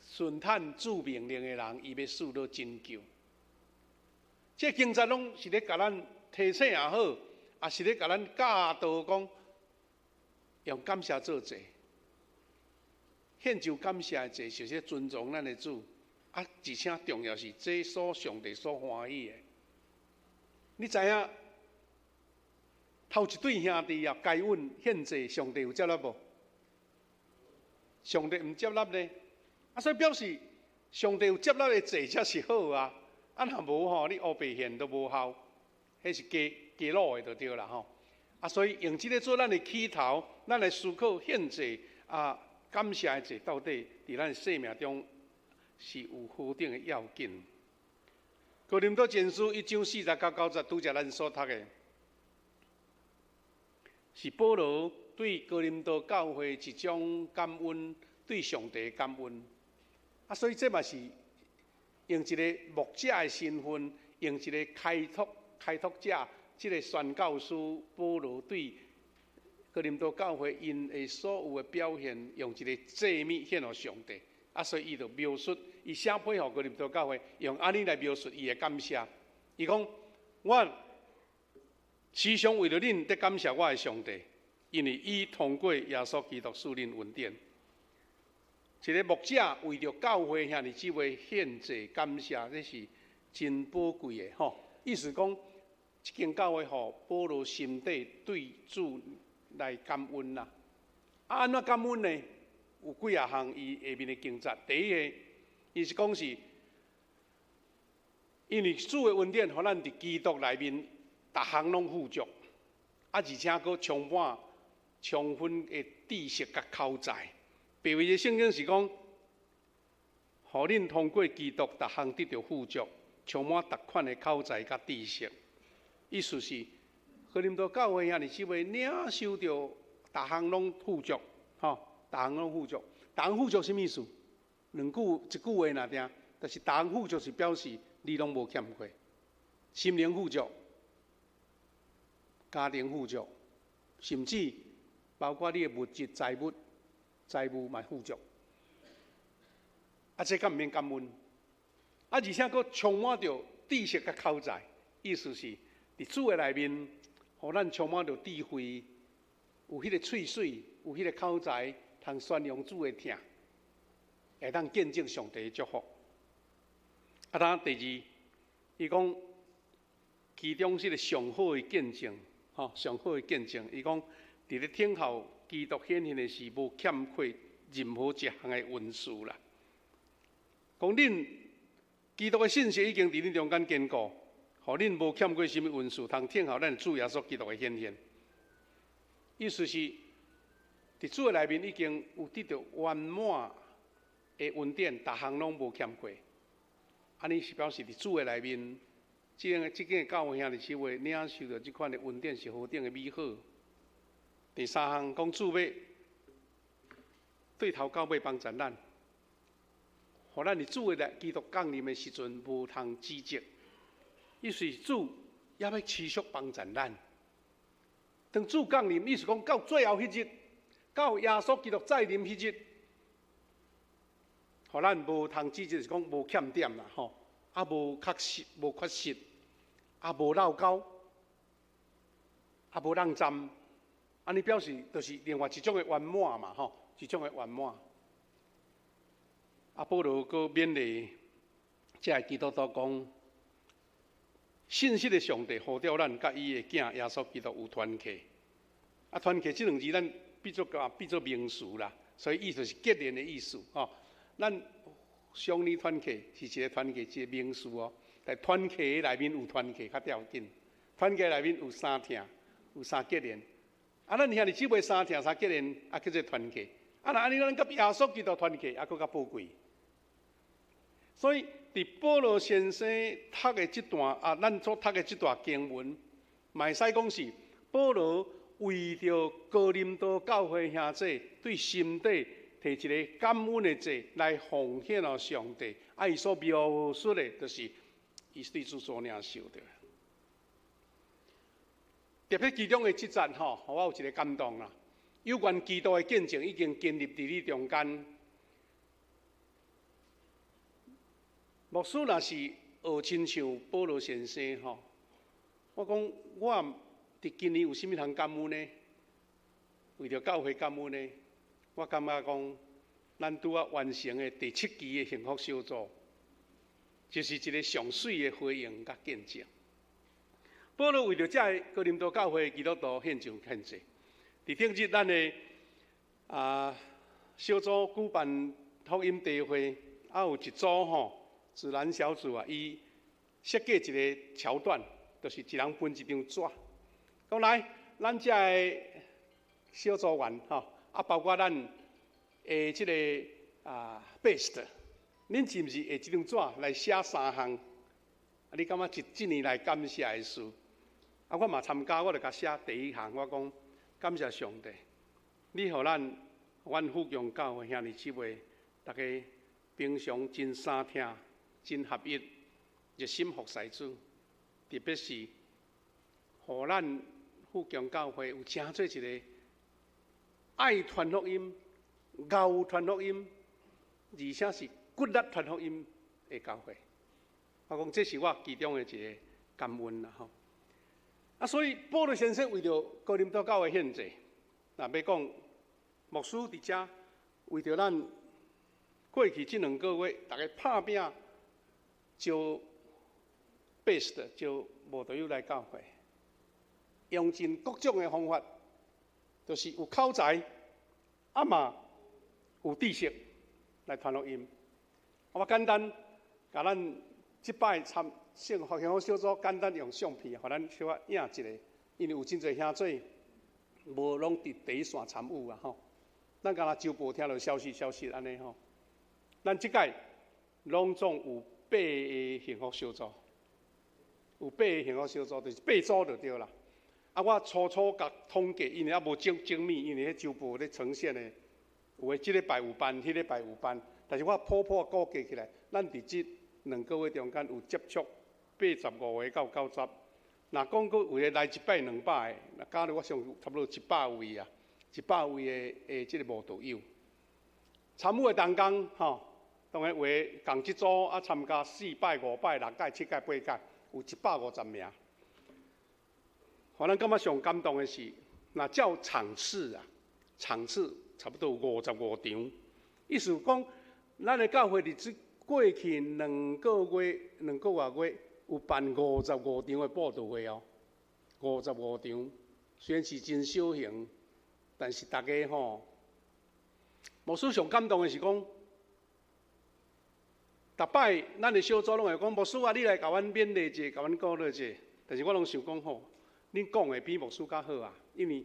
順趁主命令的人，伊欲受到拯救。這經節攏是咧共咱提醒也好，也是咧共咱教導講，用感謝做祭，獻上感謝的祭，就是尊崇咱的主。啊，而且重要是這所上帝所歡喜的。你知影頭一對兄弟啊，該隱獻祭，上帝有接納無？上帝毋接納呢？啊，所以表示上帝有接納的祭才是好啊。啊，若無吼，你烏白獻都無效，彼是假假老的就對啦吼。啊，所以用這个做咱的起頭，咱來思考獻祭啊，感謝的祭到底佇咱生命中是有何等的要緊。哥林多前書1章4節到9節，拄才咱所讀的，是保羅對哥林多教會一種感恩，對上帝的感恩。啊，所以這嘛是用一个牧者的身份，用一个開拓者，這个宣教師保羅對哥林多教會𪜶的所有的表現，用一个祭物獻予上帝。啊，所以伊就描述，伊寫批予哥林多教會，用按呢來描述伊的感謝。伊講：我時常為著恁咧感謝我的上帝，因為伊通過耶穌基督賜恁恩典。一个牧者為著教會兄弟姊妹獻祭感謝，這是真寶貴的吼。意思講，這間教會予保羅心底對主來感恩啦。啊，按怎感恩呢？有幾仔項伊下面的經節。第一个，伊是講是，因為主的恩典，予咱佇基督內面，逐項攏富足，啊，而且閣充滿充分的知識佮口才。別位的聖經是講，予恁通過基督逐項得著富足，充滿逐款的口才佮知識。意思是，哥林多教會兄弟姊妹領受著逐項攏富足，吼，逐項攏富足。逐項富足啥物意思？兩句一句話爾定，但是逐項富足是表示你攏無欠缺，心靈富足，家庭富足，甚至包括你的物質財物、財務嘛富足。啊，這敢毋免感恩？啊，而且閣充滿著知識佮口才，意思是佇主的內面，予咱充滿著智慧，有彼個喙水，有彼個口才，通宣揚主的疼，會當見證上帝的祝福。啊，當第二，伊講其中是個上好的見證，吼，上好的見證。伊講佇咧等候基督顯現的時，無欠缺任何一項的恩賜啦。講恁基督的信息已經佇恁中間堅固，予恁無欠過啥物恩賜，通等候咱主耶穌基督的顯現。意思是，佇主的內面已經有得著圓滿的恩典，逐項攏無欠過。按呢是表示佇主的內面，這間教會兄弟姊妹領受著這款的恩典是何等的美好。第三項講主欲對頭到尾幫助咱，予咱佇主的來基督降臨的時陣無通指責。意思是主猶欲持續幫助咱。當主降臨，意思講到最後彼日，到耶穌基督再臨彼日，予咱無通指責，是講無欠點啦，吼，啊無缺失，無缺失，啊無落溝，啊無籠站，按呢表示就是另外一種的圓滿嘛，吼，一種的圓滿。啊，保羅閣勉勵這个基督徒講，信實的上帝呼召咱，佮伊的囝耶穌基督有團契。啊，團契這兩字咱變做個變做名詞啦，所以意思是結連的意思，吼。咱相連團契是一個團契，一個名詞哦。但團契內面有團契較要緊，團契內面有相疼，有相結連。啊，咱兄弟姊妹相疼相結連，啊叫做團契。啊，若按呢咱佮耶穌基督團契，啊，閣較寶貴。所以，佇保羅先生讀的這段啊，咱所讀的這段經文，嘛會使講是保羅為著哥林多教會兄弟對心底提一個感恩的祭來奉獻予上帝。啊，伊所描述的，就是伊對主所領受的。特別其中的這節吼，予我有一個感動啦。有關基督的見證已經建立佇你中間。牧師若是學親像保羅先生吼，我講我佇今年有啥物通感恩呢？為著教會感恩呢？我感覺講，咱拄仔完成的第七期的幸福小組，就是一個上媠的回應佮見證。保羅為著這个哥林多教會的基督徒獻上獻祭，佇頂日咱的小組舉辦福音茶會，啊有一組吼自然小組啊，伊設計一個橋段，就是一人分一張紙，講來，咱遮的小組員吼，啊包括咱的這个best，恁是毋是會一張紙來寫三項？啊，你感覺這這年來感謝的事？啊，我嘛參加，我就共寫第一項，我講感謝上帝，你予咱阮富強教會兄弟姊妹，逐家平常真相疼，真合一，熱心服侍主，特別是予咱富強教會有成做一個愛傳福音、𠢕傳福音，而且是骨力傳福音的教會。我講這是我其中的一個感恩啦吼。啊，所以保羅先生為著哥林多教會獻祭，若欲講牧師佇遮為著咱過去這兩個月，逐家拍拚招 best 招慕道友來教會，用盡各種的方法，就是有口才，啊嘛有知識來傳福音。我簡單共咱這擺參幸福幸福小組簡單用相片，予咱小可影一下，因為有真濟兄弟無攏佇第一線參與啊吼。咱敢若週報聽著消息消息按呢吼。咱這屆攏總有八个幸福小組，有八个幸福小組，就是八組就對啦。啊，我初初共統計，因為猶無精精密，因為彼週報咧呈現的，有的這禮拜有辦，彼禮拜有辦，但是我普普估計起來，咱佇這兩個月中間有接觸85個到90。若講閣有的來一擺兩擺的，若加入我想差不多一百位啊，一百位的這个慕道友。參與的同工吼，當然有的仝一組啊，參加四擺、五擺、六擺、七擺、八擺，有150名。予咱感覺上感動的是，若照場次啊，場次差不多有55場。意思講，咱的教會佇這過去兩個月、兩個外月，有辦五十五場的佈道會哦，五十五場，雖然是真小型，但是大家吼，牧師上感動的是講，逐擺咱的小組攏會講，牧師啊，你來共阮勉勵者，共阮鼓勵者，但是我攏想講吼，恁講的比牧師較好啊，因為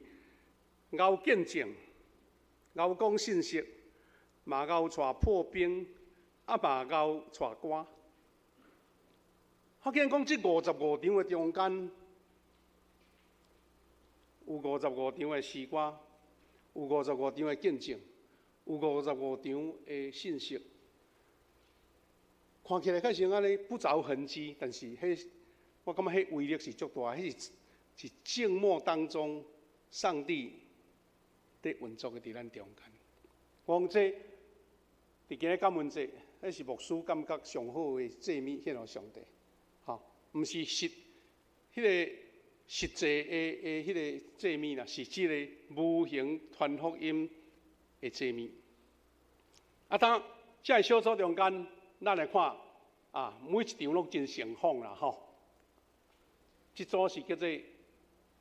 𠢕見證、𠢕講信息，嘛𠢕帶破冰，啊嘛𠢕帶歌。我見講，這五十五場的中間，有五十五場的詩歌，有五十五場的見證，有五十五場的信息。看起來較像按呢不著痕跡，但是彼我感覺彼威力是足大，彼是是靜默當中，上帝佇運作的佇咱中間。我講這佇今日感恩節，彼是牧師感覺上好的祭物獻予上帝。吼，毋是實彼个實際的的彼个祭物啦，是這个無形傳福音的祭物。啊，當這个小組中間，咱來看啊，每一場攏真盛況啦，吼。這組是叫做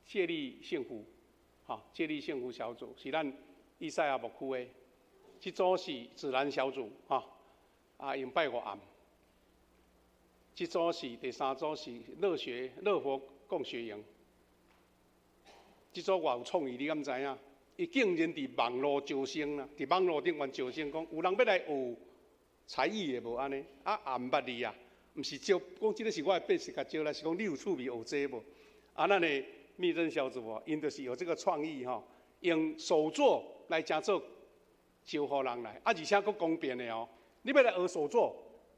接力幸福，吼，接力幸福小組是咱以賽亞牧區的。這組是自然小組，吼，啊，用拜五暗。這組是第三組是樂學樂活共學營。這組偌有創意，你敢知影？伊竟然佇網路招生啦，佇網路頂懸招生，講有人欲來學才藝的無按呢？啊，也毋捌你啊，毋是招，講這个是我的變數共招來，是講你有趣味學這無？啊，咱的密偵小組哦，𪜶就是有這个創意吼，用手作來成做招呼人來，啊，而且閣公平的哦，你欲來學手作，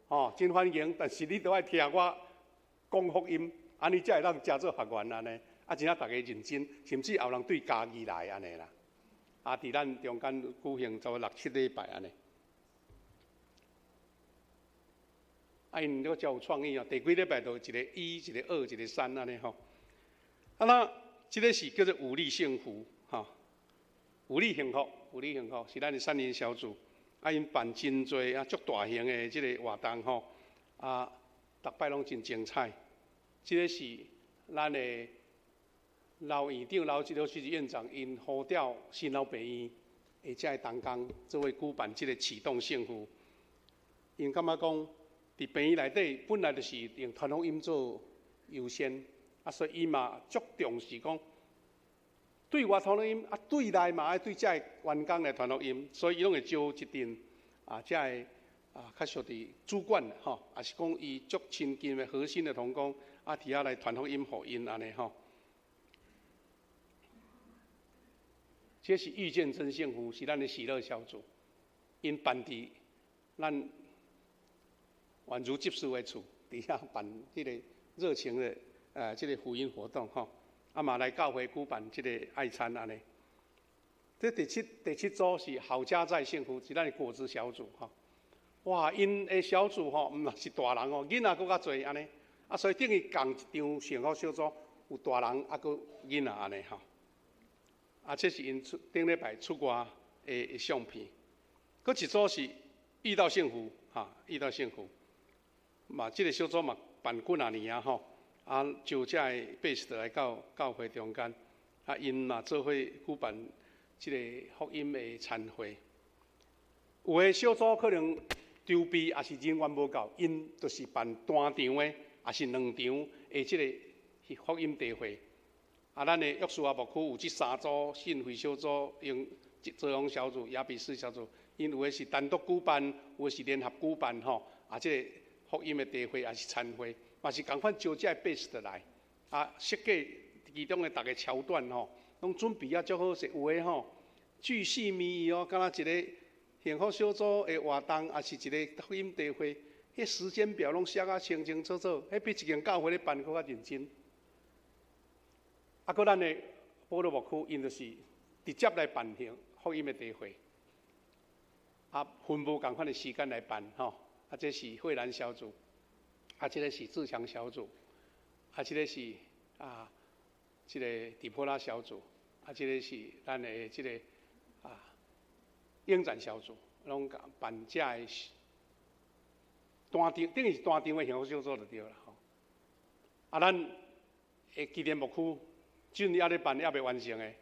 吼，真歡迎，但是你著愛聽我講福音，按呢才會當成做學員按呢。啊，真正逐家認真，甚至也有人對家己來按呢啦。啊，佇咱中間舉行差不多六七禮拜按呢。啊，𪜶閣真有創意哦，第幾禮拜就一个一，一个二，一个三按呢吼。啊，那這个是叫做武力幸福，吼，武力幸福，武力幸福是咱的三人小組。啊，𪜶辦真濟啊，足大型的這个活動吼，啊，逐擺攏真精彩。這个是咱的老院長、老老師院長，𪜶呼調新老病院的這个同工，做伙舉辦這个啟動幸福。𪜶感覺講，佇病院內底本來就是用傳福音做優先，啊，所以伊嘛足重視講對外傳福音，啊，對內嘛愛對這个員工來傳福音，所以伊攏會招一陣啊，這个啊，較屬佇主管吼，也是講伊足親近的核心的同工，啊，佇遐來傳福音予𪜶按呢吼。這是遇見真幸福，是咱的喜樂小組，𪜶辦佇咱宛如執事的厝，佇遐辦這个熱情的這个福音活動吼，啊嘛來教會舉辦這个愛餐按呢。這第七組是好家在幸福，是咱的果子小組吼。哇，𪜶的小組吼，毋是大人哦，囡仔閣較濟按呢。啊，所以等於仝一場幸福小組有大人啊，閣囡仔按呢吼。啊，這是𪜶出頂禮拜出外的相片。閣一組是遇到幸福，哈，遇到幸福。嘛，這个小組嘛辦幾若年啊吼，啊，招這个百姓來到教會中間，啊，𪜶嘛做伙舉辦這个福音的餐會。有的小組可能籌備也是人員無夠，𪜶就是辦單場的，也是兩場的這个福音聚會。啊，咱的約書亞牧區有這三組信會小組，用澤榮小組、雅比斯小組，𪜶有的是單獨舉辦，有的是聯合舉辦吼。啊，這個福音的茶會抑是餐會，嘛是仝款招這個 base 來。啊，設計其中的逐个橋段吼，攏準備啊足好勢，有的吼巨細靡遺哦，敢若一个幸福小組的活動，抑是一个福音茶會，彼時間表攏寫甲清清楚楚，彼比一間教會咧辦閣較認真。啊，閣咱的保羅牧區，𪜶就是直接來辦幸福音的茶會，啊，分無仝款的時間來辦吼。啊，這是惠蘭小組，啊，這个是自強小組，啊，這个是啊，這个底波拉小組，啊，這个是咱的這个啊，應戰小組，攏辦這个單場，等於是單場的幸福小組就對啦吼。啊，咱的基甸牧區。進猶咧辦，猶未完成的，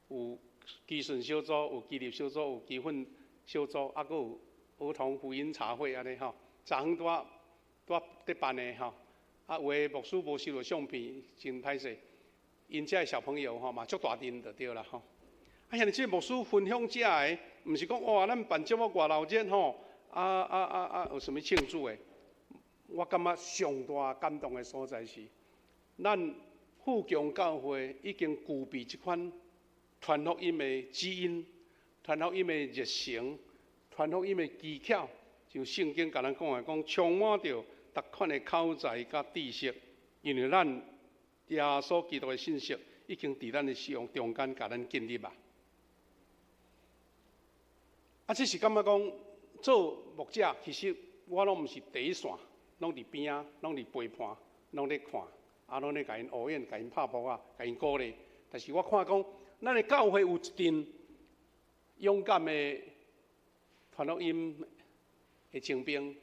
有基順小組，有基立小組，有基訓小組，啊，閣有兒童福音茶會按呢吼，昨昏拄仔拄仔佇辦的吼，啊，有的牧師無收著相片，真歹勢。𪜶遮的小朋友吼嘛足大陣就對啦吼。啊，兄弟姊妹，牧師分享遮的，毋是講哇，咱辦這麼偌鬧熱吼，啊啊啊啊，有啥物慶祝的？我感覺上大感動的所在是，咱富強教會已經具備這款傳福音的基因、傳福音的熱誠、傳福音的技巧，像聖經共咱講的，講充滿著逐款的口才佮知識，因為咱耶穌基督的信息已經佇咱的心中間共咱建立啊。啊，這是感覺講做牧者，其實我攏毋是第一線，攏佇邊仔，攏佇陪伴，攏咧看。啊，攏咧共𪜶呵應，共𪜶拍噗仔，共𪜶鼓勵。但是我看講，咱的教會有一陣勇敢的傳福音的精兵，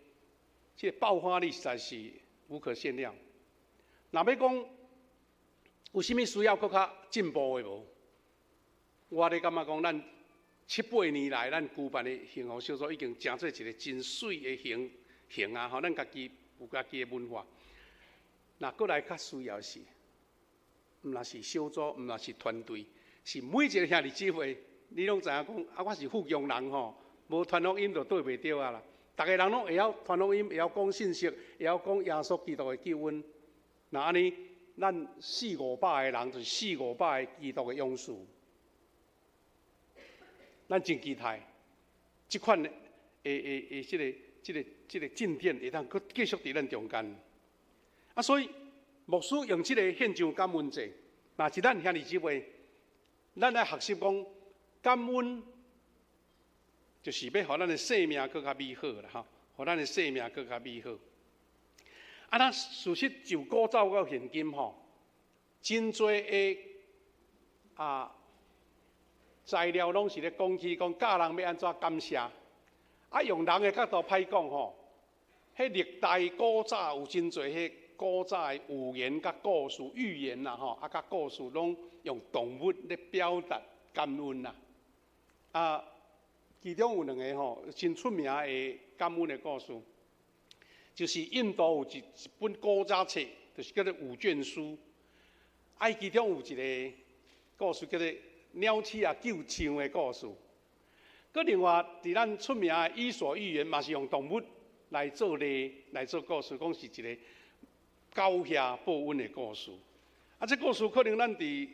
這個爆發力實在是無可限量。若欲講有啥物需要閣較進步的無？我咧感覺講，咱七八年來，咱舉辦的幸福小組已經成做一個真媠的形形啊！吼，咱家己有家己的文化。若閣來較需要是，毋若是小組，毋若是團隊，是每一個兄弟姊妹，你攏知影講啊，我是富強人吼，無傳福音就對袂著啊啦。逐个人攏會曉傳福音，會曉講信息，會曉講耶穌基督的救恩。若按呢，咱四五百個人就是四五百个基督的勇士。咱真期待這款的的的這个、這个、這个進展會當閣繼續佇咱中間。啊，所以牧師用這個獻上感恩祭，若是咱兄弟姊妹，咱愛學習講感恩，就是欲予咱的生命閣較美好啦，吼，予咱的生命閣較美好。啊，咱事實就古早到現今吼，真濟的啊材料攏是咧講起講教人欲按怎感謝，啊，用人的角度歹講吼，彼歷代古早有真濟彼古早的寓言佮故事、寓言啦吼，啊，佮故事攏用動物咧表達感恩啦。啊，其中有兩个吼真出名的感恩的故事，就是印度有一本古早冊，就是叫做五卷書。啊，伊其中有一个故事叫做鳥鼠仔救象的故事。閣另外，佇咱出名的《伊索寓言》嘛是用動物來做例來做故事，講是一个狗驮報恩的故事。啊，這故事可能咱佇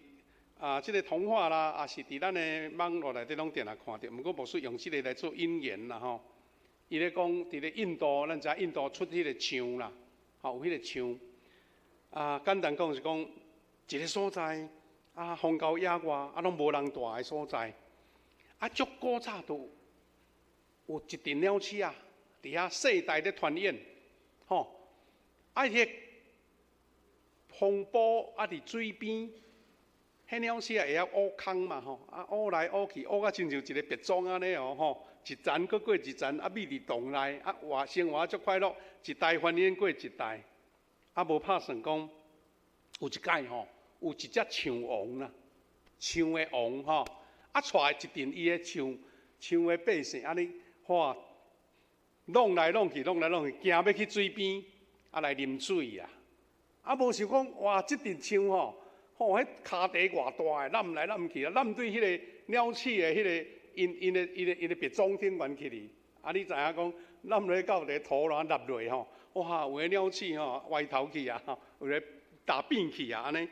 啊這个童話啦，抑是佇咱的網路內底攏定定看著。毋過牧師用這个來做引言啦吼。伊咧講佇咧印度，咱知影印度出彼个象啦，吼有彼个象。啊，簡單講是講一个所在，啊，荒郊野外，啊，攏無人蹛的所在。啊，足古早就有一陣鳥鼠仔，佇遐世代咧傳衍，吼。啊，彼个風波啊，佇水邊，彼鳥鼠仔會曉挖空嘛吼，啊，挖來挖去，挖甲親像一个別莊按呢哦吼，一層閣過一層，啊，覕佇洞內，啊，活生活足快樂，一代繁衍過一代，啊，無拍算講，有一擺吼，有一隻象王啦，象的王吼，啊，帶一陣伊的象象的百姓，按呢，哇，弄來弄去，弄來弄去，驚欲去水邊，啊來啉水啊。啊，無想講，哇！這陣象吼，吼，彼跤蹄偌大个，揽來揽去啊，揽對彼个鳥鼠的彼个𪜶𪜶的𪜶的𪜶的別莊頂懸去哩。啊，你知影講揽落到佇土壤立落吼，哇，有的鳥鼠吼歪頭去啊，有的踏變去啊，按呢。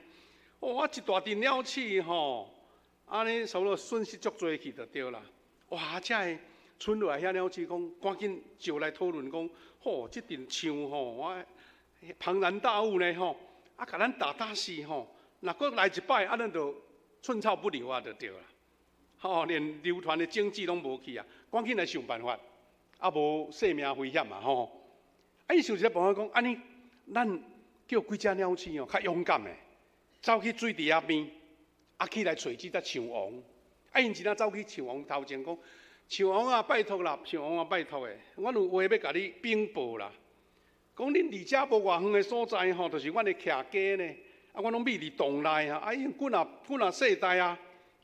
哇，一大陣鳥鼠吼，按呢差不多損失足濟去就對啦。哇，遮个剩落來遐鳥鼠講，趕緊招來討論講，吼，這陣象吼，我龐然大物呢吼，啊，共咱打打死吼，若閣來一擺，啊，咱就寸草不留啊，就對啦。吼，連流傳的證據攏無去啊，趕緊來想辦法，啊，無性命危險嘛吼。啊，伊想一个辦法講，按呢，咱叫幾隻鳥鼠哦，較勇敢的，走去水池仔邊，啊，去來揣這隻象王。啊，𪜶真正走去象王頭前講，象王啊，拜託啦，象王啊，拜託的，阮有話欲共你稟報啦。講恁離遮無偌遠的所在吼，就是阮的徛家呢。啊，阮攏覕佇洞內啊，啊，已經幾若幾若世代啊，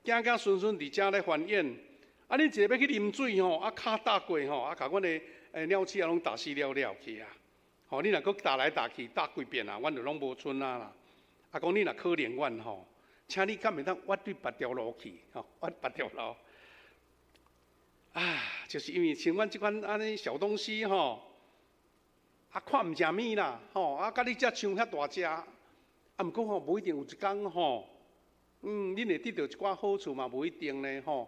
子子孫孫佇遮咧繁衍。啊，恁一个欲去啉水吼，啊，跤踏過吼，啊，共阮的鳥鼠啊攏踏死了了去啊。吼，你若閣踏來踏去，踏幾遍啊，阮就攏無賰啊啦。啊，講你若可憐阮吼，請你敢會當挖對別條路去，吼，挖別條路。啊，就是因為像阮這款按呢小東西吼，啊，看毋成物啦，吼，啊，佮你這象遐大隻，啊，毋過吼，無一定有一工吼，恁會得著一寡好處嘛，無一定呢，吼，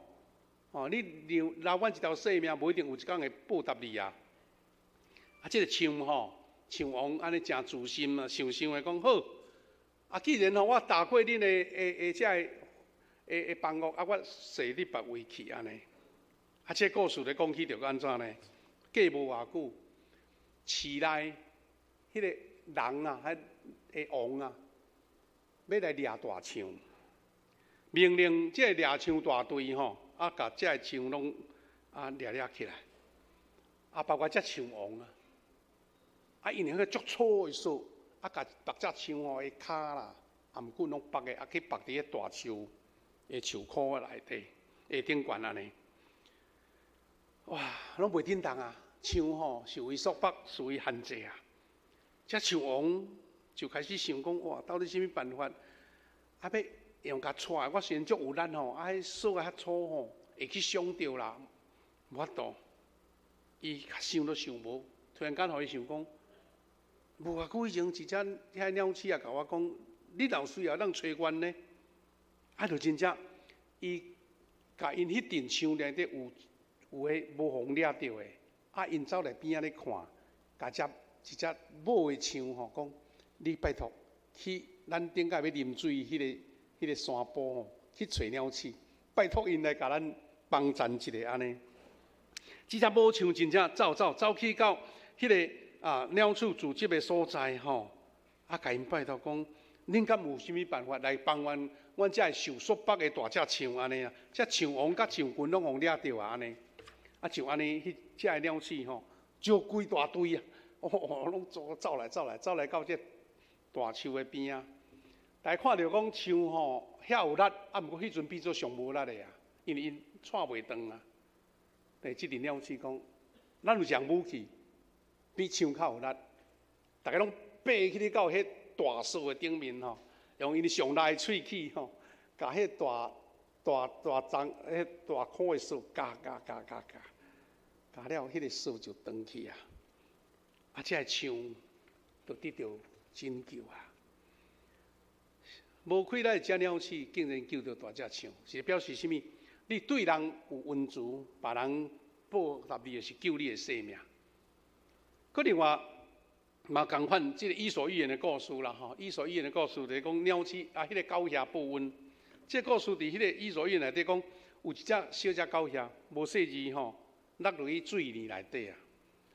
吼，你留留阮一條性命，無一定有一工會報答你啊。啊，這个象吼，象王按呢誠自信啊，想想的講好，啊，既然吼我踏過恁的的的這个的的房屋，啊，我踅你別位去按呢。啊，這个故事咧講起著按怎呢？過無偌久，市內彼个人啊，彼个王啊，欲來掠大象，命令這個掠象大隊吼，啊，共這个象攏啊掠掠起來，啊，包括這象王啊，啊，𪜶用彼個足粗的索，啊，共縛隻象吼的跤啦，啊，毋過攏縛的，啊，去縛佇彼大樹的樹箍內底，下頂懸按呢。哇，攏袂振動啊！象吼受伊束縛，受伊限制啊。這象王就開始想講：哇，到底啥物辦法？啊，欲用共掣，我雖然足有力吼，啊，彼索較粗吼，會去傷著啦，無法度。伊較想都想無，突然間予伊想講，無偌久以前，一隻遐鳥鼠啊，共我講，你若有需要，當揣阮呢？啊，就真正，伊共𪜶彼陣象內底有。有的無予人掠著的，啊，𪜶走來邊仔咧看，共這一隻母的象吼講，你拜託去咱頂擺欲啉水彼个彼个山坡吼，去揣鳥鼠，拜託𪜶來共咱幫贊一下按呢。這隻母象真正走走走去到彼个啊鳥鼠聚集的所在吼，啊，共𪜶拜託講，恁敢有啥物辦法來幫阮？阮這个受束縛的大隻象按呢啊，這象王佮象群攏予掠著啊按呢。啊，就按呢，彼這个鳥鼠吼，招規大隊啊，哦，攏走走來走來走來到這大樹的邊仔，大家看著講象吼遐有力，啊，毋過彼陣變做上無力的啊，因為𪜶掣袂斷啊。對，這陣鳥鼠講，咱有一項武器，比象較有力，逐家攏爬起去到彼大樹的頂面吼，用𪜶上力的喙齒吼，共彼大大大欉彼大箍的索咬咬咬咬咬。咬了，彼个索就斷去啊！啊，這个象就得著拯救啊！無氣力的這鳥鼠竟然救著大隻象，是表示啥物？你對人有恩慈，別人報答你的是救你的性命。閣另外嘛仝款，這个伊索寓言的故事啦，吼！伊索寓言的故事就是講鳥鼠啊，彼个狗驮報恩。這个故事佇彼个伊索寓言內底講，有一隻小隻狗驮，無細膩吼。落落去水裡內底啊！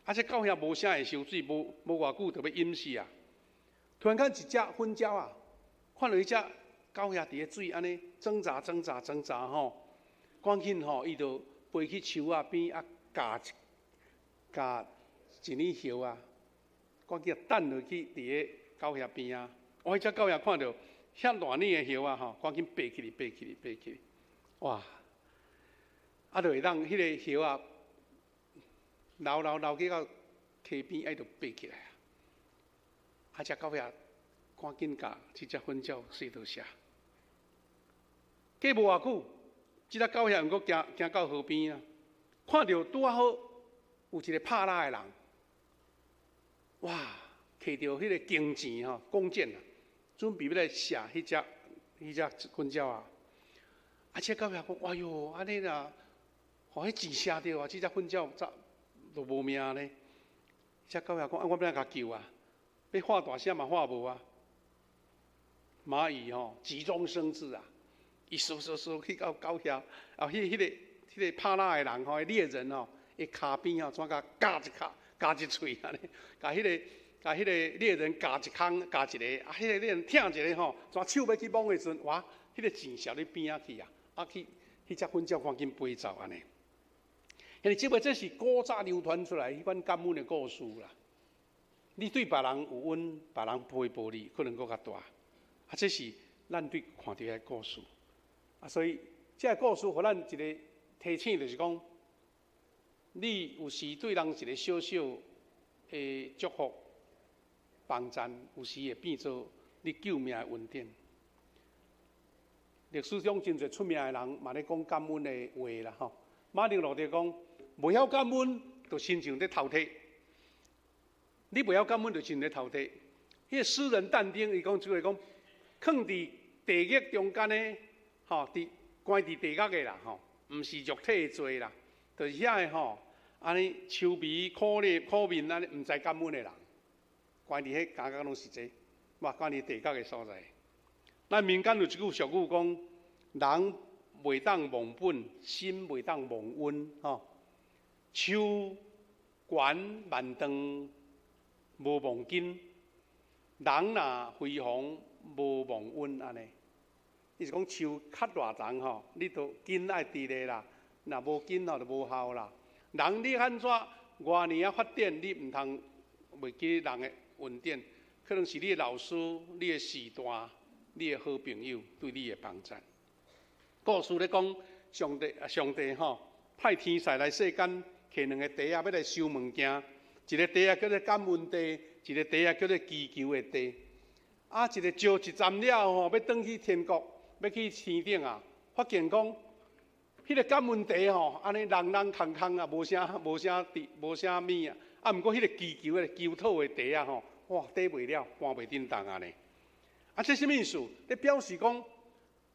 啊，這狗驮無啥會泅水，無無偌久就欲淹死啊！突然間一隻粉鳥啊，看著彼隻狗驮佇咧水按呢掙扎掙扎掙扎吼，趕緊吼，伊就飛去樹仔邊啊，咬一咬一粒葉啊，趕緊擲落去佇咧狗驮邊仔。哇！彼隻狗驮看著遐爛膩的葉啊吼，趕緊爬起來，爬起來，爬起來，哇！啊，就會當彼個葉啊，流流流去到溪邊，愛就爬起來啊！啊，隻狗仔趕緊共這隻粉鳥說多謝。過無偌久，這隻狗俠閣行行到河邊啊，看著拄仔好有一個拍獵的人，哇！提著彼個弓箭吼，弓箭啊，準備欲來射彼隻糞鳥啊！啊，這狗俠講：哎喲，按呢若，予彼箭射著啊，這隻糞鳥早就無命咧。這狗俠講：啊，我欲按怎共救啊？欲喊大聲嘛喊無啊！螞蟻吼急中生智啊！伊嗖嗖嗖去到狗遐，啊，彼個拍獵的人吼，獵人吼，伊跤邊吼，怎共咬一跤，咬一喙按呢，共彼個獵人咬一空，咬一个，啊，彼個獵人疼一个吼，怎手欲去摸的時陣，哇，彼個箭射咧邊仔去啊，啊去，彼隻糞鳥趕緊飛走按呢。因為這個這是古早流傳出來彼款感恩的故事啦。你對別人有恩，別人回報你，可能閣較大。啊，這是咱對看著的故事。啊，所以這个故事予咱一个提醒，就是講，你有時對人一个小小的祝福、幫贊，有時會變做你救命的恩典。歷史上真濟出名的人，嘛咧講感恩的話啦，吼。馬丁路德講，袂曉感恩，就親像咧偷提。你袂曉感恩，就親像咧偷提。彼个詩人但丁，伊講這句話講，囥佇地獄中間的，吼，佇關佇地獄的啦，吼，毋是肉體的罪啦，就是遐个吼，按呢愁眉苦臉苦面按呢，毋知感恩的人，關佇彼感覺攏是這，哇，關佇地獄的所在。咱民間有一句俗語講，人袂當忘本，心袂當忘恩，吼。樹懸萬丈無忘根，人若輝煌無忘恩按呢。伊是講樹較偌長吼，你都根愛直咧啦，若無根吼就無效啦。人你按怎偌爾仔發展，你毋通袂記人的恩典，可能是你的老師、你的序大、你的好朋友對你的幫贊。故事咧講，上帝上帝吼派天使來世間，提兩個袋仔欲來收物件，一個袋仔叫做感恩袋，一個袋仔叫做祈求的袋。啊，一個招一站了吼，欲轉去天國，欲去天頂啊，發現講，彼個感恩袋吼，按呢空空空空啊，無啥無啥佇無啥物啊。啊，毋過彼個祈求的求討的袋仔吼，哇，底袂了，搬袂振動按呢。啊，這啥物意思？咧表示講，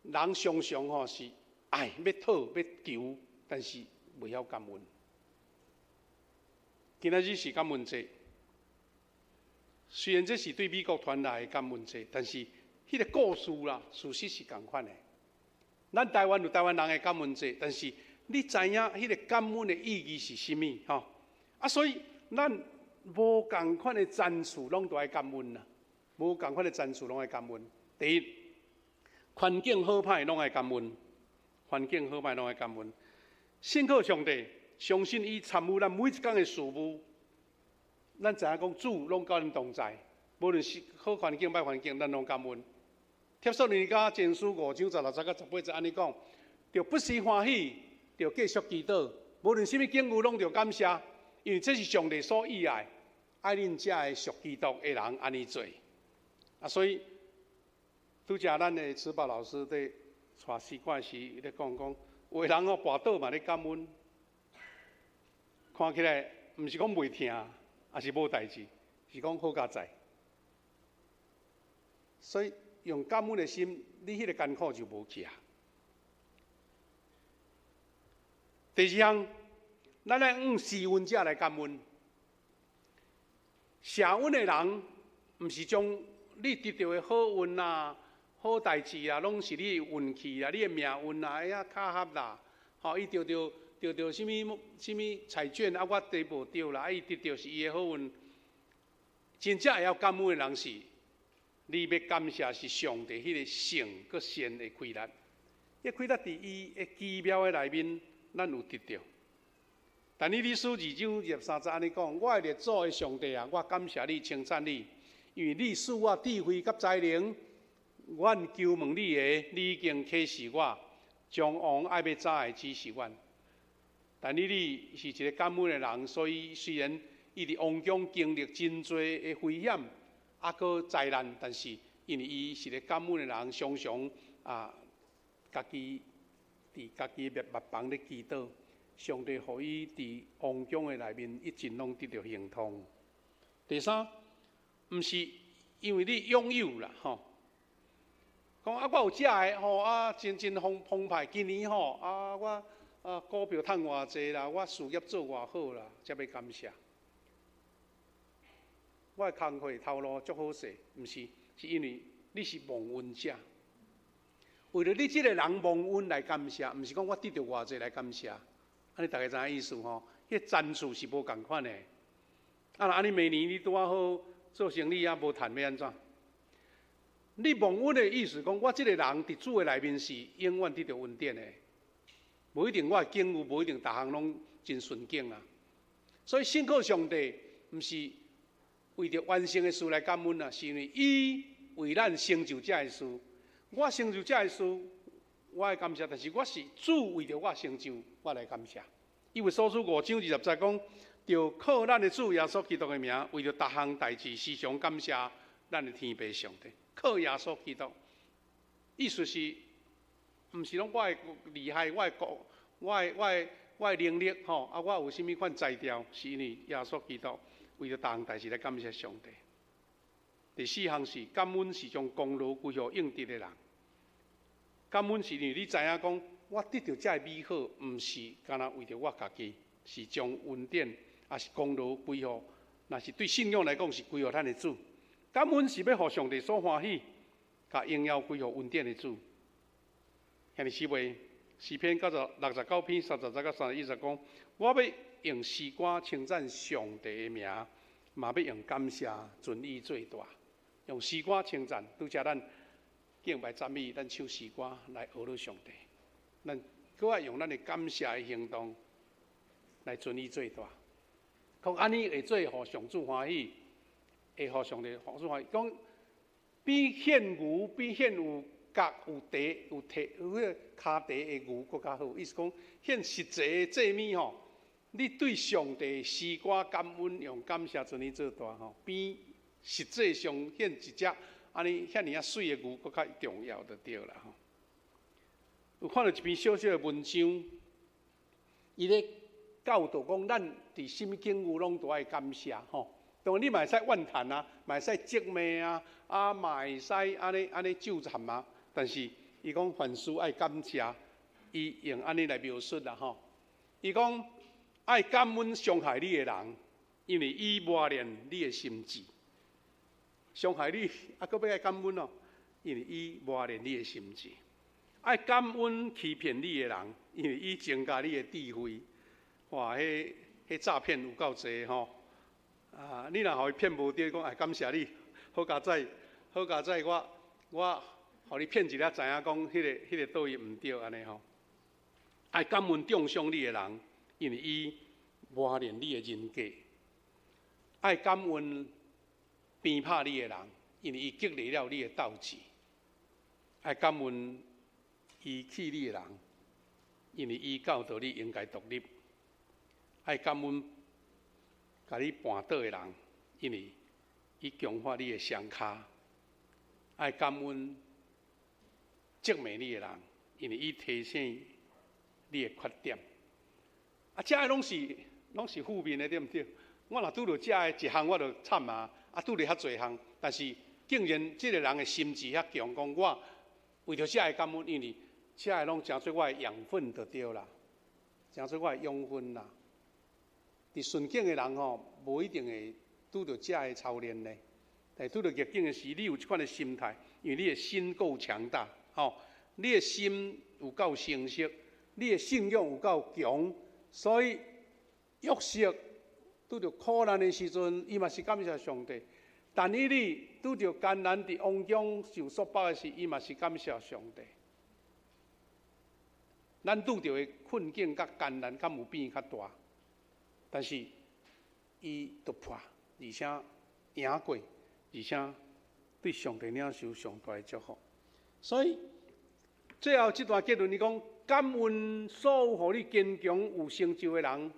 人常常吼是愛欲討欲求，但是袂曉感恩。今仔日是感恩節，雖然這是對美國傳來的感恩節，但是彼個故事啦，事實是仝款的。咱台灣有台灣人的感恩節，但是你知影彼個感恩的意義是啥物？吼啊，所以咱無仝款的層次，攏都愛感恩啦。無仝款的層次，攏愛感恩。第一，環境好歹攏愛感恩，環境好歹攏愛感恩。信靠上帝，相信伊參與咱每一工的事務。咱知影講主攏佮咱同在，無論是好環境、歹環境，咱攏感恩。帖撒羅尼迦前書五章十六節佮十八節按呢講，著不時歡喜，著繼續祈禱，無論啥物境遇，攏著感謝，因為這是上帝所喜愛，愛恁這个屬基督的人按呢做。啊，所以拄才咱的慈寶老師佇帶詩歌時咧講講，有的人哦跋倒嘛咧感恩，看起來毋是講袂疼，抑是無代誌，是講好佳哉。所以用感恩的心，你彼個艱苦就無去啊。第二項，咱愛向施恩者來感恩。謝恩的人，毋是將你得著的好運啊、好代誌啊，攏是你的運氣啊、你的命運啊，哎呀巧合啦，吼，伊著著著著啥物啥物彩券啊，我提無著啦，啊，伊得著是伊的好運。真正會曉感恩的人是，你欲感謝是上帝彼個聖閣善的氣力，彼氣力佇伊的奇妙的內面，咱有得著。但以理書二章二十三節按呢講：我的列祖的上帝啊，我感謝你，稱讚你，因為你賜我智慧佮才能，阮求問你的，你已經啟示我，將王愛欲怎的指示阮。但以理是一个感恩的人，所以雖然伊佇王宮經歷真濟的危險，啊，閣災難，但是因為伊是个感恩的人，常常啊家己佇家己的密房咧祈禱，上帝予伊佇王宮的內面一盡攏得著亨通。第三，毋是因為你擁有啦，吼。講啊，我有這个吼啊，真真澎澎湃。今年吼啊，我啊股票趁偌濟啦，我事業做偌好啦，才欲感謝。我的工課頭路足好勢，毋是，是因為你是蒙恩者。為著你這个人蒙恩來感謝，毋是講我得著偌濟來感謝。按呢大家知影意思吼？彼個層次是無仝款的。啊，若按呢明年你拄仔好做生理啊，無趁欲按怎？你蒙恩的意思講，我這個人佇主的內面是永遠得著恩典的，無一定我的境遇，無一定逐項攏真順境啊。所以信靠上帝，毋是為著完成的事來感恩啊，是因為伊為咱成就這个事。我成就這个事，我愛感謝，但是我是主為著我成就，我來感謝。以弗所書5章20節講，著靠咱的主耶穌基督的名，為著逐項代誌時常感謝咱的天父上帝。靠耶穌基督，意思是，毋是講我的厲害，我的國，我的我的我的能力吼，啊，我有啥物款才調，是因為耶穌基督為著逐項代誌來感謝上帝。第四項是感恩是將功勞歸予應得的人。感恩是因為你知影講，我得著這个美好，毋是干焦為著我家己，是將恩典，抑是功勞歸予，若是對信仰來講是歸予咱的主。感恩是欲予上帝所歡喜，共榮耀歸予恩典的主。兄弟姊妹，詩篇69篇30節到31節講，我欲用詩歌稱讚上帝的名，嘛欲用感謝尊伊做大。用詩歌稱讚，拄才咱敬拜讚美，咱唱詩歌來呵咾上帝。咱閣愛用咱的感謝的行動來尊伊做大。講按呢會做予上主歡喜。會予上帝歡喜，講比獻牛，比獻有角有蹄有蹄有彼个跤蹄的牛閣較好。意思講獻實際的祭物吼，你對上帝詩歌感恩用感謝尊伊做大吼，比實際上獻一隻按呢遐爾仔媠的牛閣較重要就對啦吼。有看著一篇小小的文章，伊咧教導講，咱佇啥物境遇攏都愛感謝吼。當然你嘛會使怨嘆啊，嘛會使責罵啊，啊嘛會使按呢按呢咒讒啊。但是伊講凡事愛感謝，伊用按呢來描述啦吼。伊講愛感恩傷害你的人，因為伊磨練你的心志。傷害你，啊，閣欲愛感恩哦，因為伊磨練你的心志。愛感恩欺騙你的人，因為伊增加你的智慧。哇，彼彼詐騙有夠濟吼！啊！你若予伊騙無著，講哎感謝你，好佳哉，好佳哉，我我予你騙一下，知影講彼个彼个佗位毋對按呢吼。愛感恩中傷你的人，因為伊磨練你的人格。愛感恩鞭拍你的人，因為伊激勵了你的鬥志。愛感恩遺棄你的人，因為伊教導你應該獨立。愛感恩共你絆倒的人，因為伊強化你的雙跤；愛感恩責罵你的人，因為伊提醒你的缺點。啊，這个攏是負面的，對毋對？我若拄著這个一項，我就慘啊！啊，拄著遐濟項，但是竟然這个人的心志遐強，講我為著這个感恩，因為這个攏成做我的養分就對啦，成做我的養分啦。佇順境的人吼，無一定會拄著這个操練呢。但拄著逆境的時，你有這款的心態，因為你的心夠強大，吼，你的心有夠成熟，你的信仰有夠強，所以約瑟拄著苦難的時陣，伊嘛是感謝上帝。但以理拄著艱難佇王宮受束縛的時，伊嘛是感謝上帝。咱拄著的困境佮艱難，敢有比伊較大？但是，伊突破，而且贏過，而且對上帝領受上大的祝福。所以最後這段結論，伊講感恩所有予你堅強有成就的人，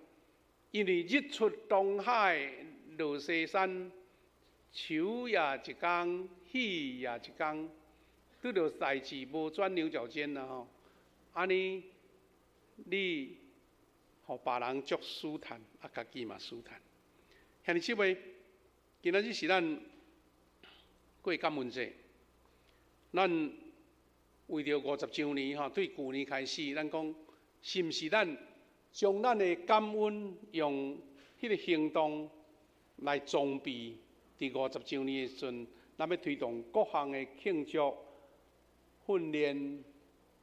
因為日出東海，落西山，秋也一工，彼也一工，拄著代誌無鑽牛角尖啦吼。按呢，你予別人足舒坦，啊，家己嘛舒坦。兄弟姊妹，今仔日是咱過感恩節，咱為著50週年吼，對舊年開始，咱講是毋是咱將咱的感恩用彼個行動來裝備？佇五十週年的時陣，咱欲推動各項的慶祝、訓練、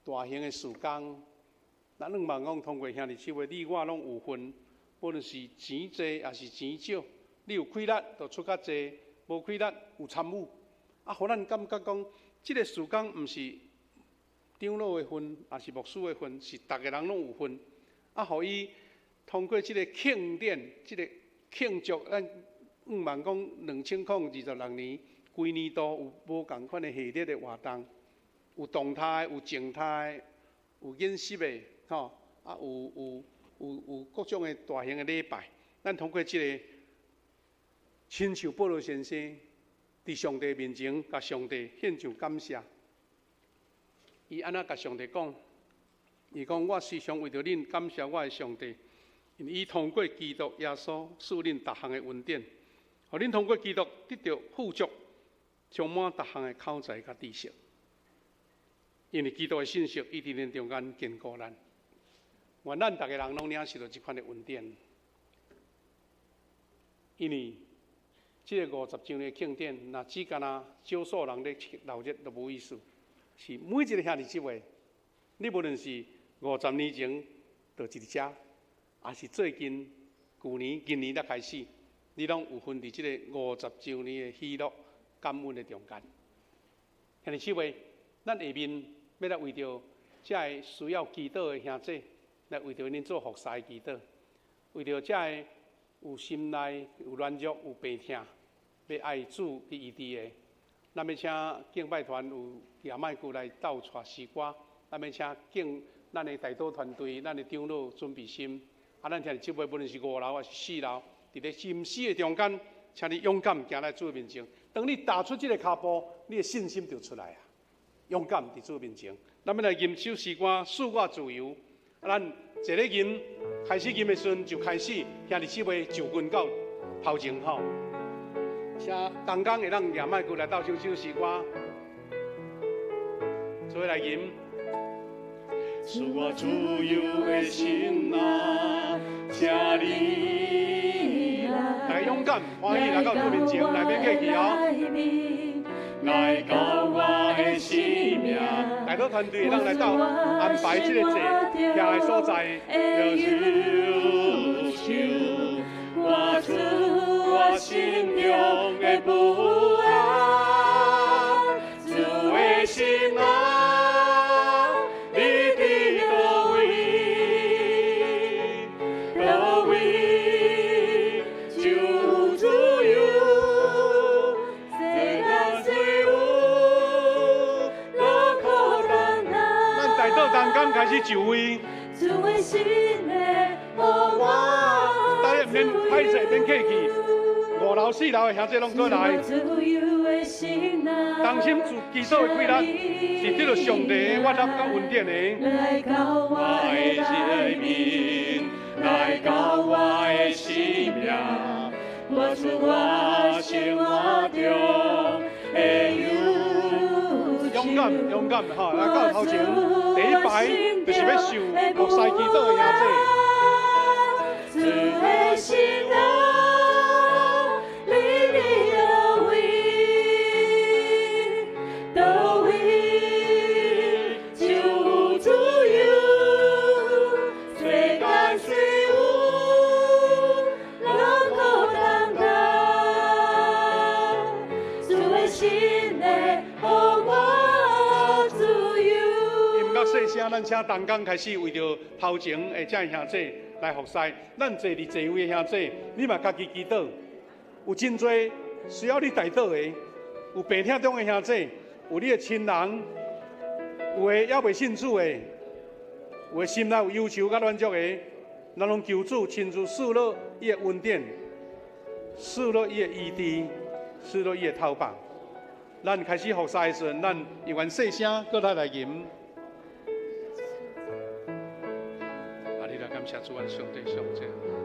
大型的事工。咱兩萬講通過兄弟姊妹，你我攏有份，無論是錢濟抑是錢少，你有氣力就出較濟，無氣力有參與。啊，予咱感覺講，這個事工毋是長老的份，抑是牧師的份，是逐个人攏有份。啊，予伊通過這個慶典，這個慶祝，咱向望講2026年，規年度有無仝款的系列的活動，有動態，有靜態，有演習的，吼，啊，有各種的大型的禮拜。咱通過這個，親像保羅先生佇上帝面前，共上帝獻上感謝。伊按怎共上帝講？伊講：我時常為著恁感謝我的上帝，因為伊通過基督耶穌賜恁逐項的恩典，予恁通過基督得著富足，充滿逐項的口才佮知識。因為基督的信息，伊佇恁中間堅固咱。願咱逐个人攏領受著這款的恩典。因為這個五十週年的慶典，若只干焦少數人咧鬧熱都無意思。是每一個兄弟姊妹，你無論是50年前就佇遮，抑是最近舊年、今年才開始，你攏有份佇這個五十週年的喜樂感恩的中間。兄弟姊妹，咱下面欲來為著遮个需要祈禱的兄弟，來為著𪜶做服侍祈禱，為著遮个有心內有軟弱、有病痛，欲愛主去醫治的，咱欲請敬拜團有舉麥克來鬥帶詩歌，咱欲請敬咱的代禱團隊、咱的長老準備心，啊，咱兄弟姊妹，無論是五樓抑是四樓，佇咧沉思的中間，請你勇敢行來主面前。當你踏出這个跤步，你的信心就出來啊！勇敢佇主面前，咱欲來吟首詩歌，賜我自由。啊，咱坐咧吟，開始吟的時陣就開始，兄弟姊妹就近到頭前吼。請同工會當舉麥克來鬥唱首詩歌，做伙來吟。賜我自由的心啊，請你來。大家勇敢歡喜來到主面前，來免客氣哦。來到我的生命，代禱團隊，咱來鬥安排這個坐徛的所在。我主我心中的不安，主的心啊，你佇佗位？佗位就有自由，世間雖有勞苦擔擔。咱代禱同工開始就位。主的心會予我大家毋免歹勢，免客氣。五樓、四樓的兄弟攏過來。同心做祈禱的氣力，是得著上帝的悅納佮恩典的。來到我的生命，來到我的生命，我主我生活中的憂勇敢，勇敢，吼！來到頭前，第一排就是欲受服侍祈禱的兄弟。主的心啊，你佇佗位？佗位就有自由，世間雖有勞苦擔擔，主的心會予我自由。音樂細聲，咱請同工開始為著頭前的這兄弟來服侍。咱坐佇座位的兄弟，你嘛家己祈禱。有真濟需要你代禱的，有病痛中的兄弟，有你的親人，有的猶未信主的，有的心內有憂愁佮軟弱的，咱攏求主親自賜落伊的恩典，賜落伊的醫治，賜落伊的頭髮。咱開始服侍的時陣，咱猶原細聲，閣來來吟。感謝主，阮上帝上帝，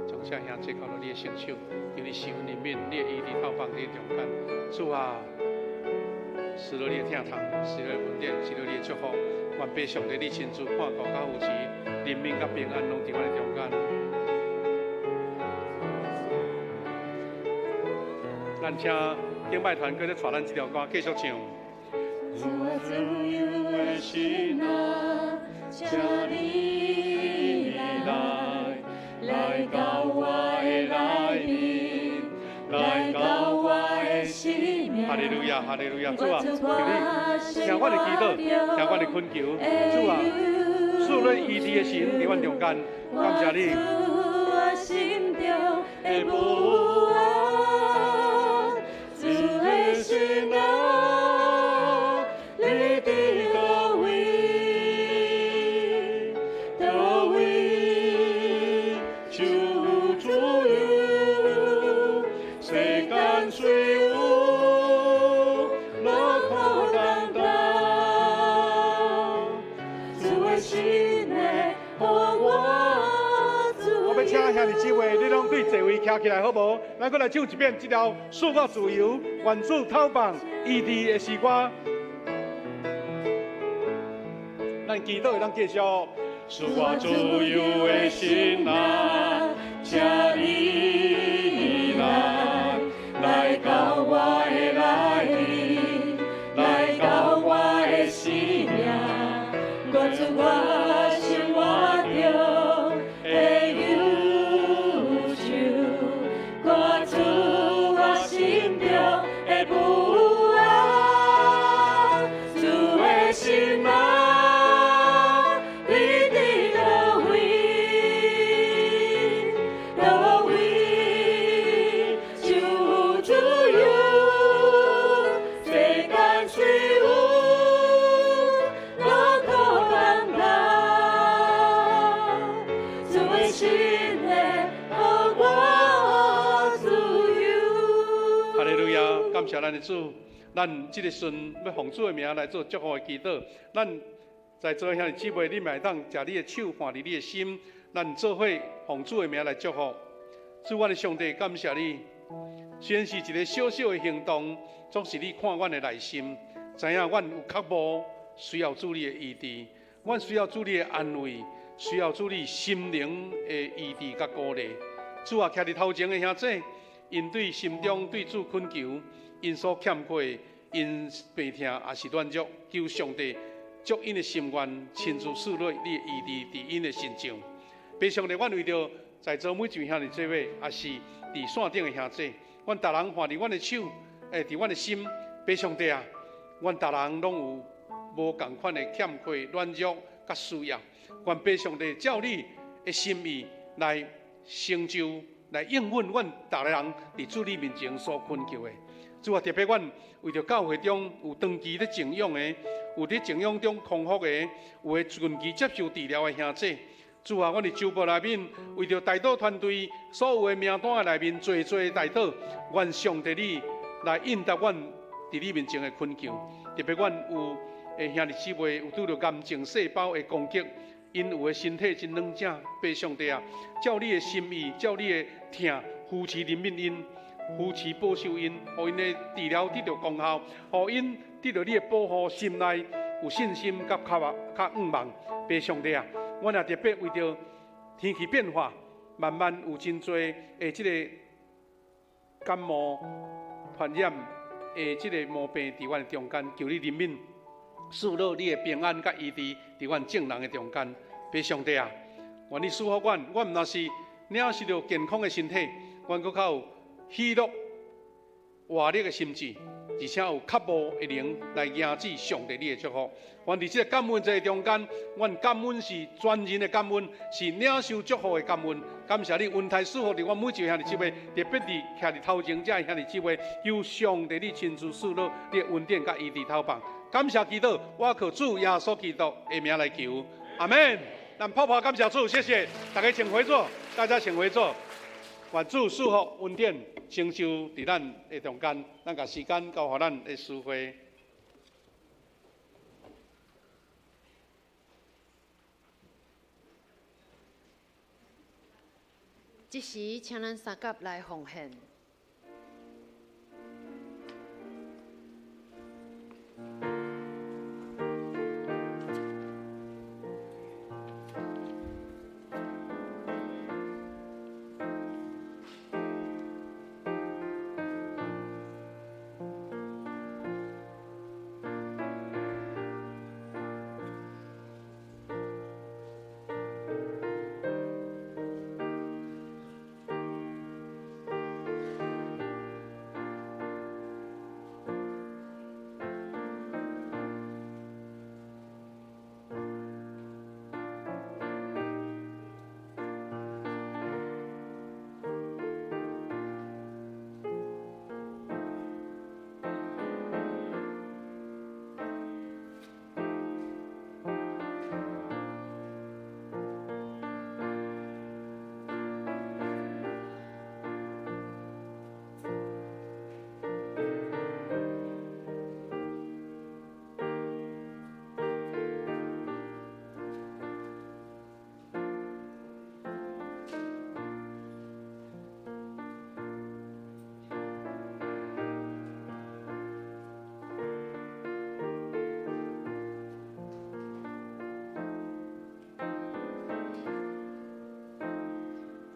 將這兄弟交予你的聖手，求你施恩憐憫，你的醫治透放佇中間。主啊，賜予你的疼痛，賜予你的恩典，賜予你的祝福。願父上帝你親自看顧佮扶持，憐憫佮平安攏佇阮的中間。咱請敬拜團閣咧帶咱這條歌繼續唱。主我自由的心啊，請你來，來到我的內面，來到我的生命。哈利路亞，哈利路亞，主啊，求你聽阮的祈禱，聽阮的懇求，主啊，賜予醫治的神佇阮中間，感謝你。我心中的不安，主的神啊，你佇佗位？佗位就有自由，世間雖有勞苦擔當，主的神會予我自由。我欲請兄弟姊妹，你攏對座位徛起來好無？咱閣來唱一遍這條賜我自由、願主透放醫治的詩歌。咱祈禱會當繼續。賜我自由的神啊，請你來，來到我的內面，來到我的生命，我主我生活中的憂愁，我主我心中的不安，主的神啊，你佇佗位？佗位就有自由，世間雖有勞苦擔當，主的神會予我自由。哈利路亞，感謝咱的主，咱這個時陣欲奉主的名來做祝福的祈禱。咱在座的兄弟姊妹，你嘛會當將你的手放佇你的心，咱做伙奉主的名來祝福。主，阮的上帝，感謝你。雖然是一个小小的行動，總是你看阮的內心，知影阮有渴慕，需要主你的醫治，阮需要主你的安慰，需要主你心靈的醫治佮鼓勵。主啊，徛佇頭前的兄弟，𪜶對心中對主懇求，𪜶所欠缺，𪜶病痛也是軟弱，求上帝足𪜶的心願，親自賜落你的醫治佇𪜶的身上。父上帝，阮為著在座每一位兄弟姊妹，也是佇線頂的兄弟，阮逐人放佇阮的手，佇阮的心。父上帝啊，阮逐人攏有無仝款的欠缺、軟弱佮需要。願父上帝照你的心意來成就、來應允阮逐个人佇主你面前所懇求的。主啊，特別阮為著教會中有長期咧靜養的，有佇靜養中康復的，有的近期接受治療的兄弟。主啊，阮佇周報內面為著代禱團隊所有的名單的內面，濟濟代禱，願上帝你來應答阮佇你面前的懇求。特別阮有的兄弟姊妹有拄著癌症細胞的攻擊，𪜶有的身體真軟正，父上帝啊，照你的心意，照你的疼，扶持憐憫𪜶，扶持保守𪜶，予𪜶的治療得著功效，予𪜶得著你的保護，心內有信心佮較較向望。父上帝啊，阮也特別為著天氣變化，慢慢有真濟的這個感冒傳染的這個毛病佇阮的中間，求你憐憫，賜落你的平安佮醫治佇阮眾人的中間。父上帝啊，願你賜福阮，阮毋但是領受著健康的身體，阮閣較有喜樂、活力的心志，而且有渴慕的靈來迎接上帝你的祝福。願佇這個感恩節中間，阮感恩是全人的感恩，是領受祝福的感恩。感謝你恩待賜福佇阮每一位兄弟姊妹，特別佇徛佇頭前這的兄弟姊妹，求上帝你親自賜落你的恩典佮醫治透放。感謝基督，我靠主耶穌基督的名來求，阿們。咱泡泡感謝主，謝謝大家，請回座，大家請回座。願主賜福恩典成就佇咱的中間，咱共時間交予咱的司會。這時，請咱三甲來奉獻。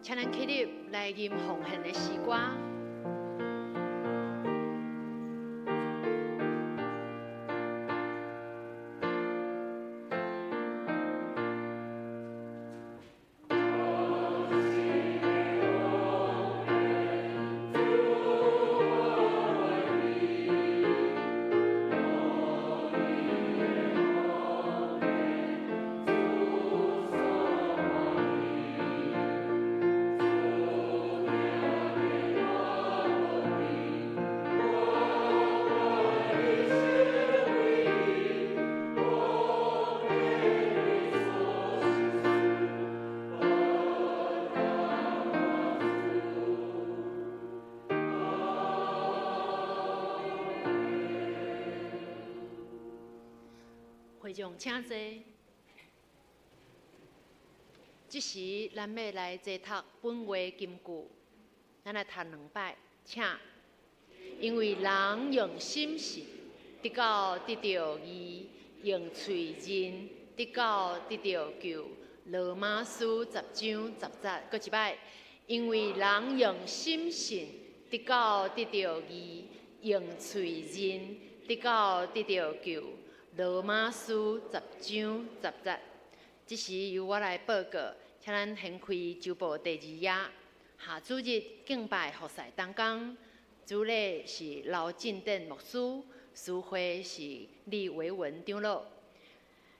請咱起立來吟奉獻的詩歌。會眾請坐。這時，咱欲來齊讀本月金句，咱來讀兩擺，請。因為人用心信，得到得著義；用喙認，得到得著救。羅馬書10章10節，閣一擺。因為人用心信，得到得著義；用喙認，得到得著救。羅馬書10章10節，這時由我來報告，請咱掀開週報第二頁。下主日敬拜服侍同工，主禮是劉進典牧師，司會是李維文長老。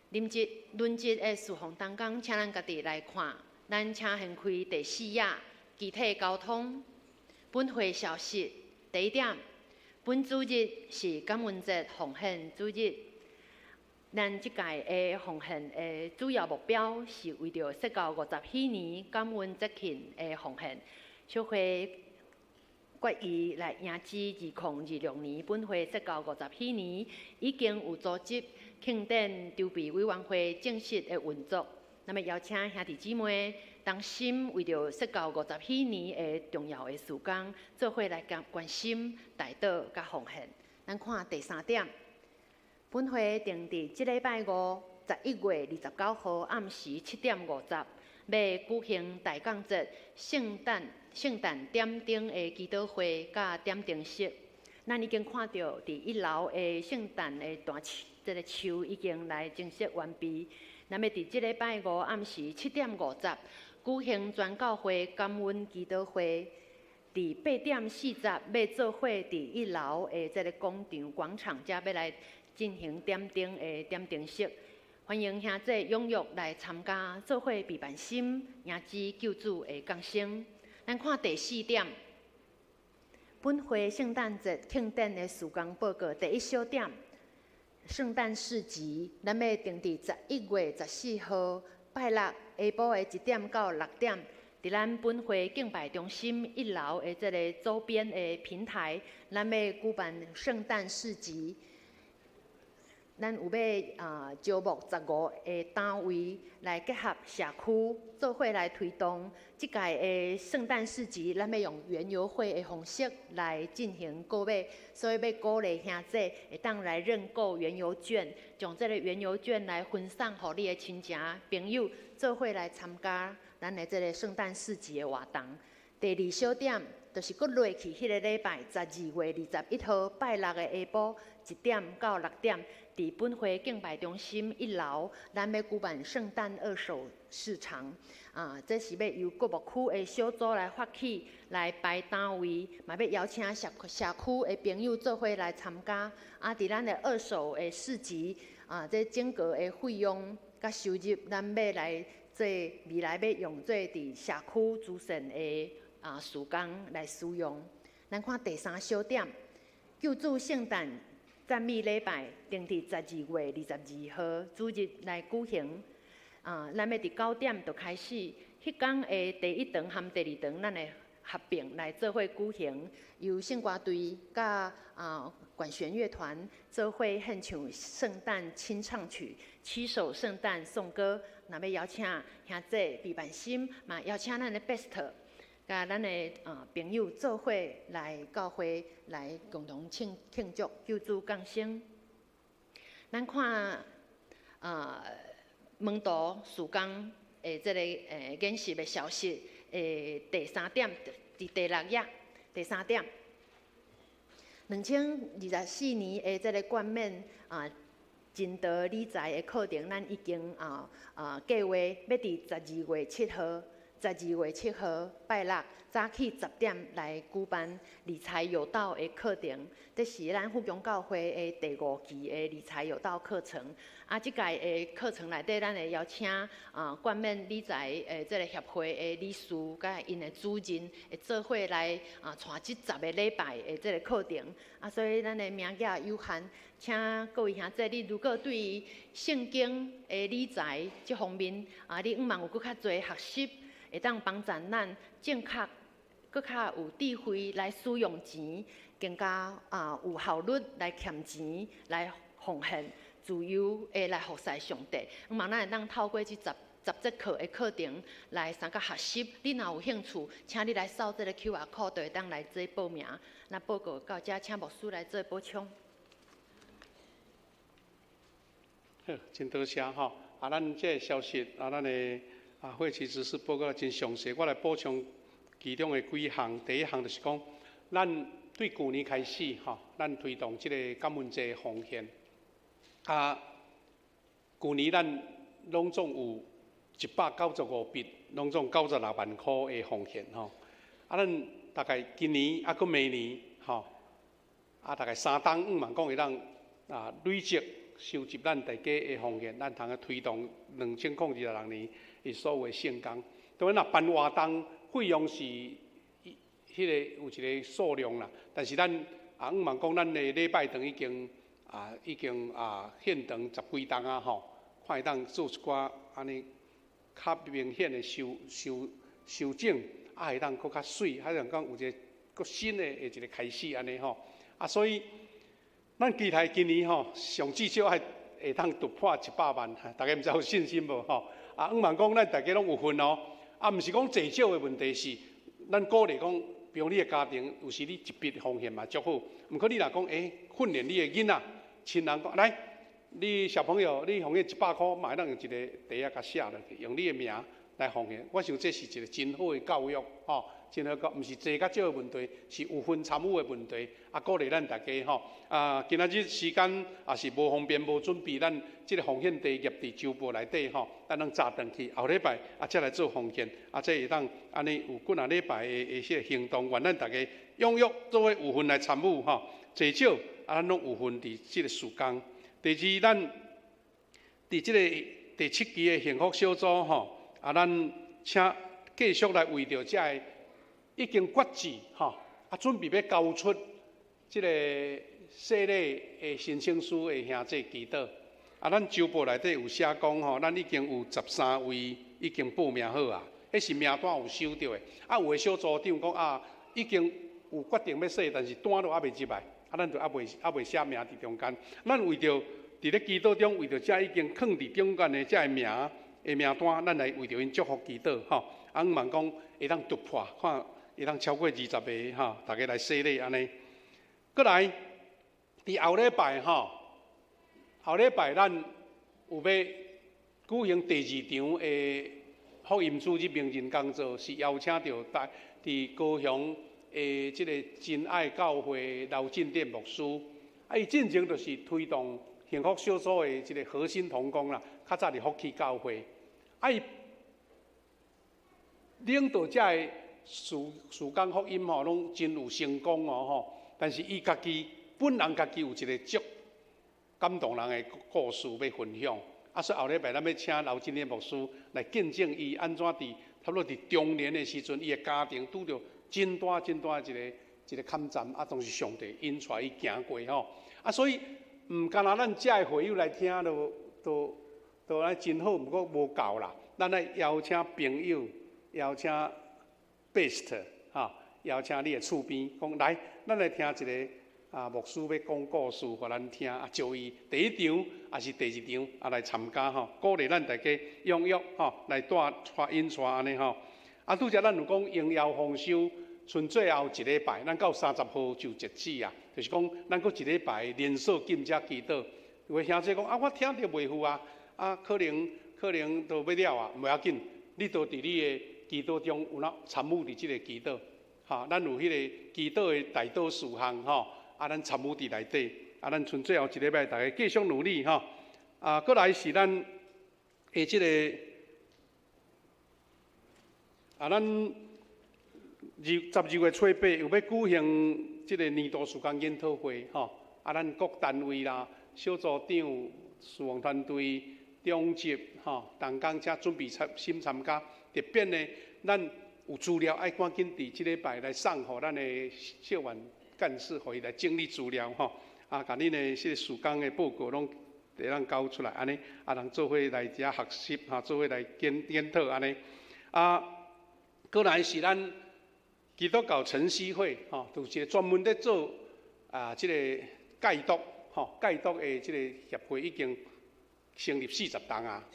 林職、輪值的侍奉同工，請咱家己來看。咱請掀開第四頁，具體交通。本會消息第一點，本主日是感恩節奉獻主日。咱這屆的奉獻的主要目標是為著釋教50禧年感恩節慶的奉獻。小會決議來迎接2026年本會釋教50禧年，已經有組織慶典籌備委員會正式的運作。那麼邀請兄弟姊妹同心為著釋教50禧年的重要的事工，做伙來關心、代禱佮奉獻。咱看第三點。本會定佇這禮拜五，11月29號暗時7點50，欲舉行大降節聖誕點燈的祈禱會佮點燈式。咱已經看著佇一樓的聖誕的大樹，這个樹已經來裝飾完畢。咱欲佇這禮拜五暗時7點50舉行全教會感恩祈禱會。佇8點40欲做伙佇一樓的這个廣場廣場遮欲來進行點燈的點燈式，歡迎兄弟踴躍來參加，做伙備辦心迎接救主的降生。咱看第四點，本會聖誕節慶典的事工報告第一小點，聖誕市集，咱欲定佇11月14號拜六下晡的1點到6點，佇咱本會敬拜中心一樓的這个周邊的平台，咱欲舉辦聖誕市集。咱有欲招募15个单位来结合社区做伙来推动這屆的聖誕市集。咱欲用園遊會的方式來進行購買，所以欲鼓勵兄弟會當來認購園遊券，將這个園遊券來分送予你的親情朋友，做伙來參加咱的這个聖誕市集的活動。第二小點，就是閣落去彼个禮拜，12月21號拜六的下晡1點到6點，佇本會敬拜中心一樓，咱欲舉辦聖誕二手市場。這是欲由各牧區的小組來發起來排單位，嘛欲邀請社區的朋友做伙來參加。佇咱的二手的市集，這整個的費用佮收入，咱欲來做未來欲用做佇社區慈善的事工來使用。咱看第三小點，救主聖誕讚美禮拜，定佇12月22號主日來舉行。咱欲佇9點就開始，彼工的第一堂和第二堂，咱會合併來做伙舉行，由聖歌隊佮管弦樂團做伙獻唱聖誕清唱曲，七首聖誕頌歌。若欲邀請兄弟備辦心，嘛邀請咱的 best，佮咱的朋友做伙來教會來共同慶祝救主降生。咱看門徒事工的這个研習的消息的第三點，佇第六頁第三點。2024年的這个冠冕證道理財的課程，咱已經計劃欲佇十二月七號。十二月七號拜六早起10點來舉辦理財有道的課程，這是咱富強教會的第五期的理財有道課程。這屆的課程內底，咱會邀請冠冕理財的這个協會的理事佮𪜶的主任，會做伙來帶這10個禮拜的這个課程。所以咱的名額有限，請各位兄弟，你如果對於聖經的理財這方面你向望有閣較濟學習，會當幫助咱正確、閣較有智慧來使用錢，更加有效率來儉錢、來奉獻、自由的來服侍上帝。向望咱會當透過這10節課的課程來相佮學習。你若有興趣，請你來掃這个 QR code，就會當來做報名。那報告到這，請牧師來做補充。好，真多謝吼。咱這个消息咱的慧琪執事報告得真詳細，我來補充其中的幾項。第一項就是講，咱對舊年開始吼，咱推動這个感恩節奉獻。舊年咱攏總有195筆，攏總96萬箍的奉獻吼。咱大概今年閣明年吼，大概三冬，向望講會當累積收集咱大家的奉獻，咱通去推動2026年的所有的聖工。當然若辦活動費用是彼个有一个數量啦，但是咱向望講，咱的禮拜堂已經獻堂十幾冬啊吼，看會當做一寡按呢較明顯的修整，會當閣較媠，還是講有一个閣新的一个開始按呢吼。所以咱期待今年吼，上至少愛會當突破100萬，大家毋知有信心無吼？向望講咱大家攏有份哦。毋是講濟少的問題，是咱鼓勵講，比如你的家庭有時你一筆奉獻嘛足好，毋過你若講訓練你的囡仔，親人講來，你小朋友你奉獻100箍，嘛會當用一个袋仔共寫落去，用你的名來奉獻。我想這是一个真好的教育，吼，真好教，毋是濟佮少的問題，是有份參與的問題。鼓勵咱大家吼。今仔日時間也是無方便、無準備，咱這个奉獻袋挾佇週報內底吼，咱攏紮轉去，後禮拜才來做奉獻。這會當按呢有幾若禮拜的這个行動，願咱大家踴躍做伙有份來參與吼。濟少咱攏有份佇這个事工。第二，咱佇這个第七期的幸福小組吼，咱請繼續來為著這个已經決志吼，準備欲交出這个洗禮的申請書的兄弟祈禱。咱週報內底有寫講吼，咱已經有13位已經報名好啊，彼是名單有收著的。有的小組長講已經有決定欲洗，但是單都猶未入來，咱就猶未寫名佇中間。咱為著佇咧祈禱中，為著遮已經囥佇中間的遮个名的名單，咱來為著𪜶祝福祈禱吼。啊，向望講會當突破，看會當超過20個吼，逐家來洗禮按呢。閣來，佇後禮拜吼，後禮拜咱有欲舉行第二場的福音主日名人講座，是邀請著台佇高雄的這個真愛教會劉進殿牧師。啊，伊進前就是推動幸福小組的這個核心同工啦，較早佇福氣教會。啊，伊領導遮个事工福音吼，攏真有成功哦吼。但是伊家己本人家己有一個足感動人的故事欲分享。啊，所以後禮拜咱欲請劉進殿牧師來見證伊按怎佇差不多佇中年的時陣，伊的家庭拄著真大真大的一個坎站，啊，當時上帝引帶伊行過吼。啊，所以毋干焦咱遮的會友來聽，都按呢真好，毋過無夠啦。咱愛邀請朋友，邀請 best 吼，邀請你的厝邊，講來，咱來聽一个啊牧師欲講故事，予咱聽啊，招伊第一場抑是第二場啊來參加吼，鼓勵咱大家踴躍吼，來帶帶引帶按呢吼。啊，拄才咱有講榮耀豐收，賰最後一禮拜，咱到30號就截止啊，就是講咱閣一禮拜連續禁食祈禱。有的兄弟講啊，我聽著袂赴啊，啊，可能都欲了啊，無要緊，你都佇你的祈禱中有哪參與佇這个祈禱，哈，咱有彼个祈禱的代禱事項吼，啊，咱參與佇內底，啊，咱賰最後一禮拜，逐家繼續努力吼，啊，閣來是咱的這个，啊，咱12月初8有欲舉行這个年度事工研討會吼，啊，咱各單位啦、小組長、事奉團隊、長執吼，同工遮準備參心參加。特別呢，咱有資料愛趕緊佇這禮拜來送予咱的小員幹事，予伊來整理資料吼。啊，共恁的這个事工的報告攏會當交出來，按呢，啊，人做伙來遮學習，哈，做伙來研討按呢。啊，閣來是咱基督教晨曦會，吼，就是一個專門咧做啊，這個戒毒，吼，戒毒的這個協會已經成立40冬啊。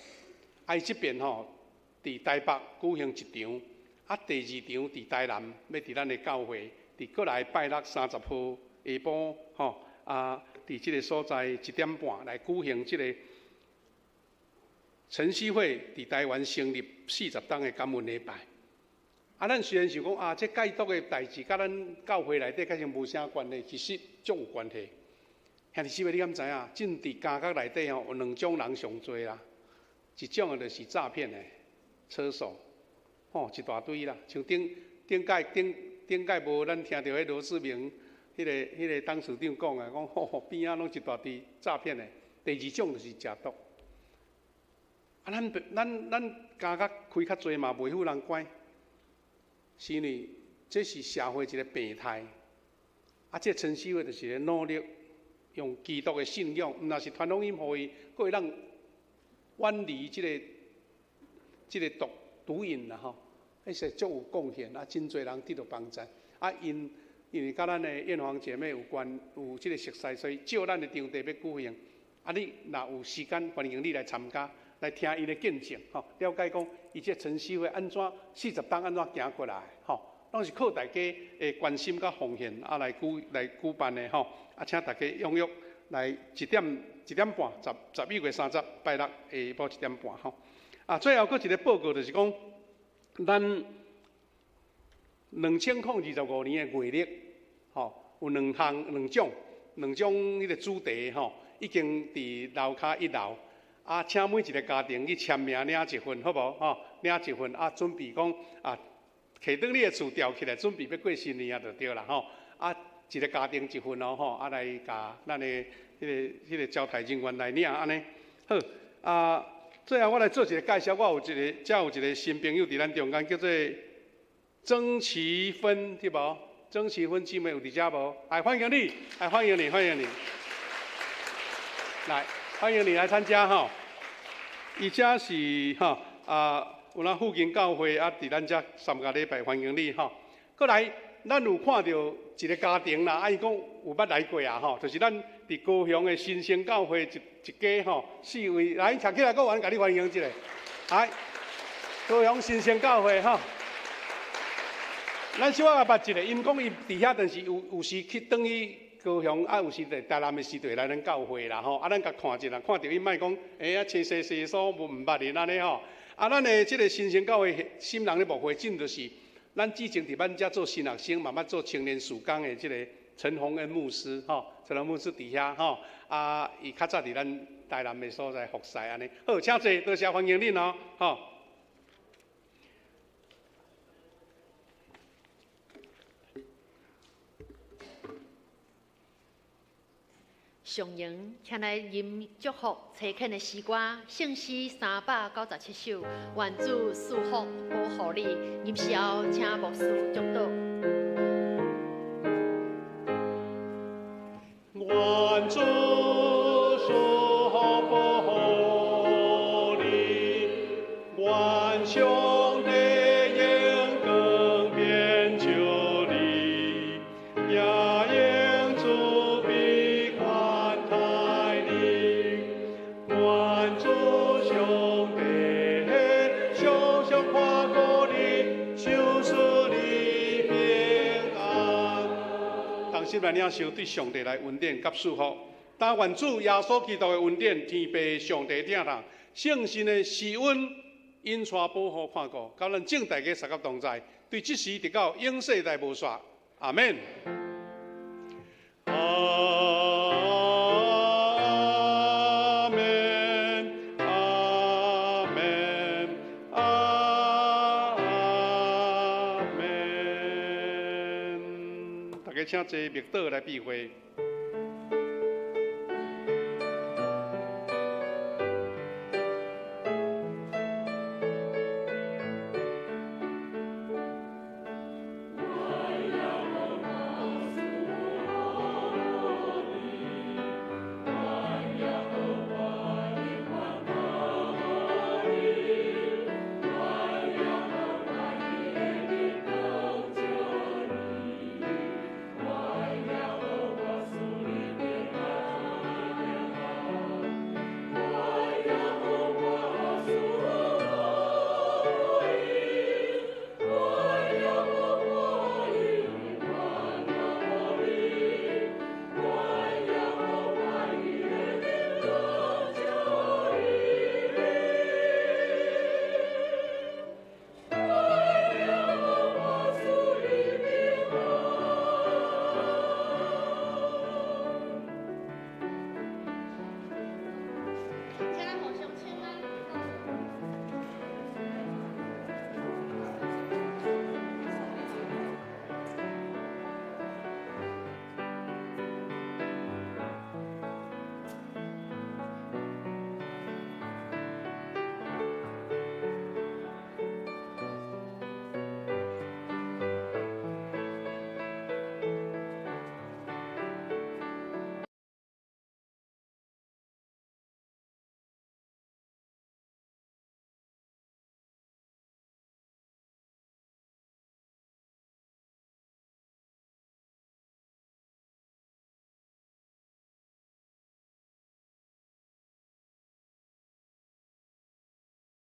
啊，伊這邊吼，佇台北舉行一場，啊，第二場佇台南，欲佇咱的教會，佇閣來拜六30號下晡，吼，啊，佇這个所在1點半來舉行這个晨曦會佇台灣成立40冬的感恩禮拜。啊，咱雖然想講啊，這戒毒的代誌佮咱教會內底較像無啥關係，其實足有關係。兄弟姊妹，你敢知影？這佇監獄內底吼，有兩種人上濟啦，一種的就是詐騙的車手，吼，一大堆啦。像頂頂擺頂頂擺無咱聽著彼羅志明彼个董事長講的，講吼邊仔攏一大堆詐騙的。第二種就是食毒。啊，咱監獄開較濟嘛，袂赴人關，是因為這是社會一个病態。啊，這晨曦會就是咧努力用基督的信仰，毋但是傳福音予伊，閣會當遠離這个毒癮啦吼。彼是足有貢獻，啊，真濟人得著幫助。啊，𪜶因為佮咱的燕芳姐妹有關，有這个熟似，所以借咱的場地欲舉行。啊，你若有時間，歡迎你來參加，來聽𪜶的見證，吼，了解講伊這晨曦會按怎40冬按怎行過來，吼，攏是靠大家的關心佮奉獻啊來舉辦的吼。啊，請大家踴躍來1點半，11月30拜六下晡1點半吼。啊，最後閣一个報告就是講，咱2025年的月曆，吼，有兩項兩種，兩種彼个主題吼，已經佇樓跤一樓。啊，請每一个家庭去簽名領一份，好無？吼，領一份啊，準備講啊，提轉你的厝吊起來，準備欲過新年啊，就對啦吼。啊，一个家庭一份哦，吼，啊來共咱的彼个招待人員來領按呢。好，啊，最後我來做一个介紹，我有一个，遮有一个新朋友佇咱中間，叫做曾奇芬，對無？曾奇芬姊妹有佇遮無？來，歡迎你，來歡迎你，歡迎你，來歡迎你來參加吼。伊遮是吼啊，有咱附近教會啊，佇咱遮三個禮拜歡迎你吼。閣來，咱有看著一个家庭啦，啊，伊講有捌來過啊吼，就是咱佇高雄的新生教會一家吼，四位來徛起來，閣阮共你歡迎一下。來，高雄新生教會吼，咱小可捌一下，𪜶講伊佇遐，但是有時去轉去高雄，啊，有時佇台南的時就會來咱教會啦吼。啊，咱共看一下，看著伊莫講，欸啊，穿西西衫無毋捌𪜶按呢吼。啊，咱的這个新生教會新人的牧會長就是咱之前佇咱遮做新學生，慢慢做青年事工的這个陳宏恩牧師吼，陳宏恩牧師佇遐吼，啊，伊較早佇咱台南的所在服侍按呢。好，請坐，多謝歡迎恁哦，吼。上榮，請來吟祝福齊懇的詩歌，聖詩397首，願主賜福保護你。吟詩後，請牧師祝禱。願主賜福保護你，願上帝榮光遍照你，也用慈悲寬待你。願主上帝常常看顧你，賞賜你平安。同心來領受對上帝來恩典佮賜福，但願主耶穌基督的恩典、天父上帝疼痛、聖神的施恩、引帶保護看顧，佮咱眾大家相佮同在，對這時直到永世代無煞。阿們。阿們，阿們，阿們。大家請坐，默禱來閉會。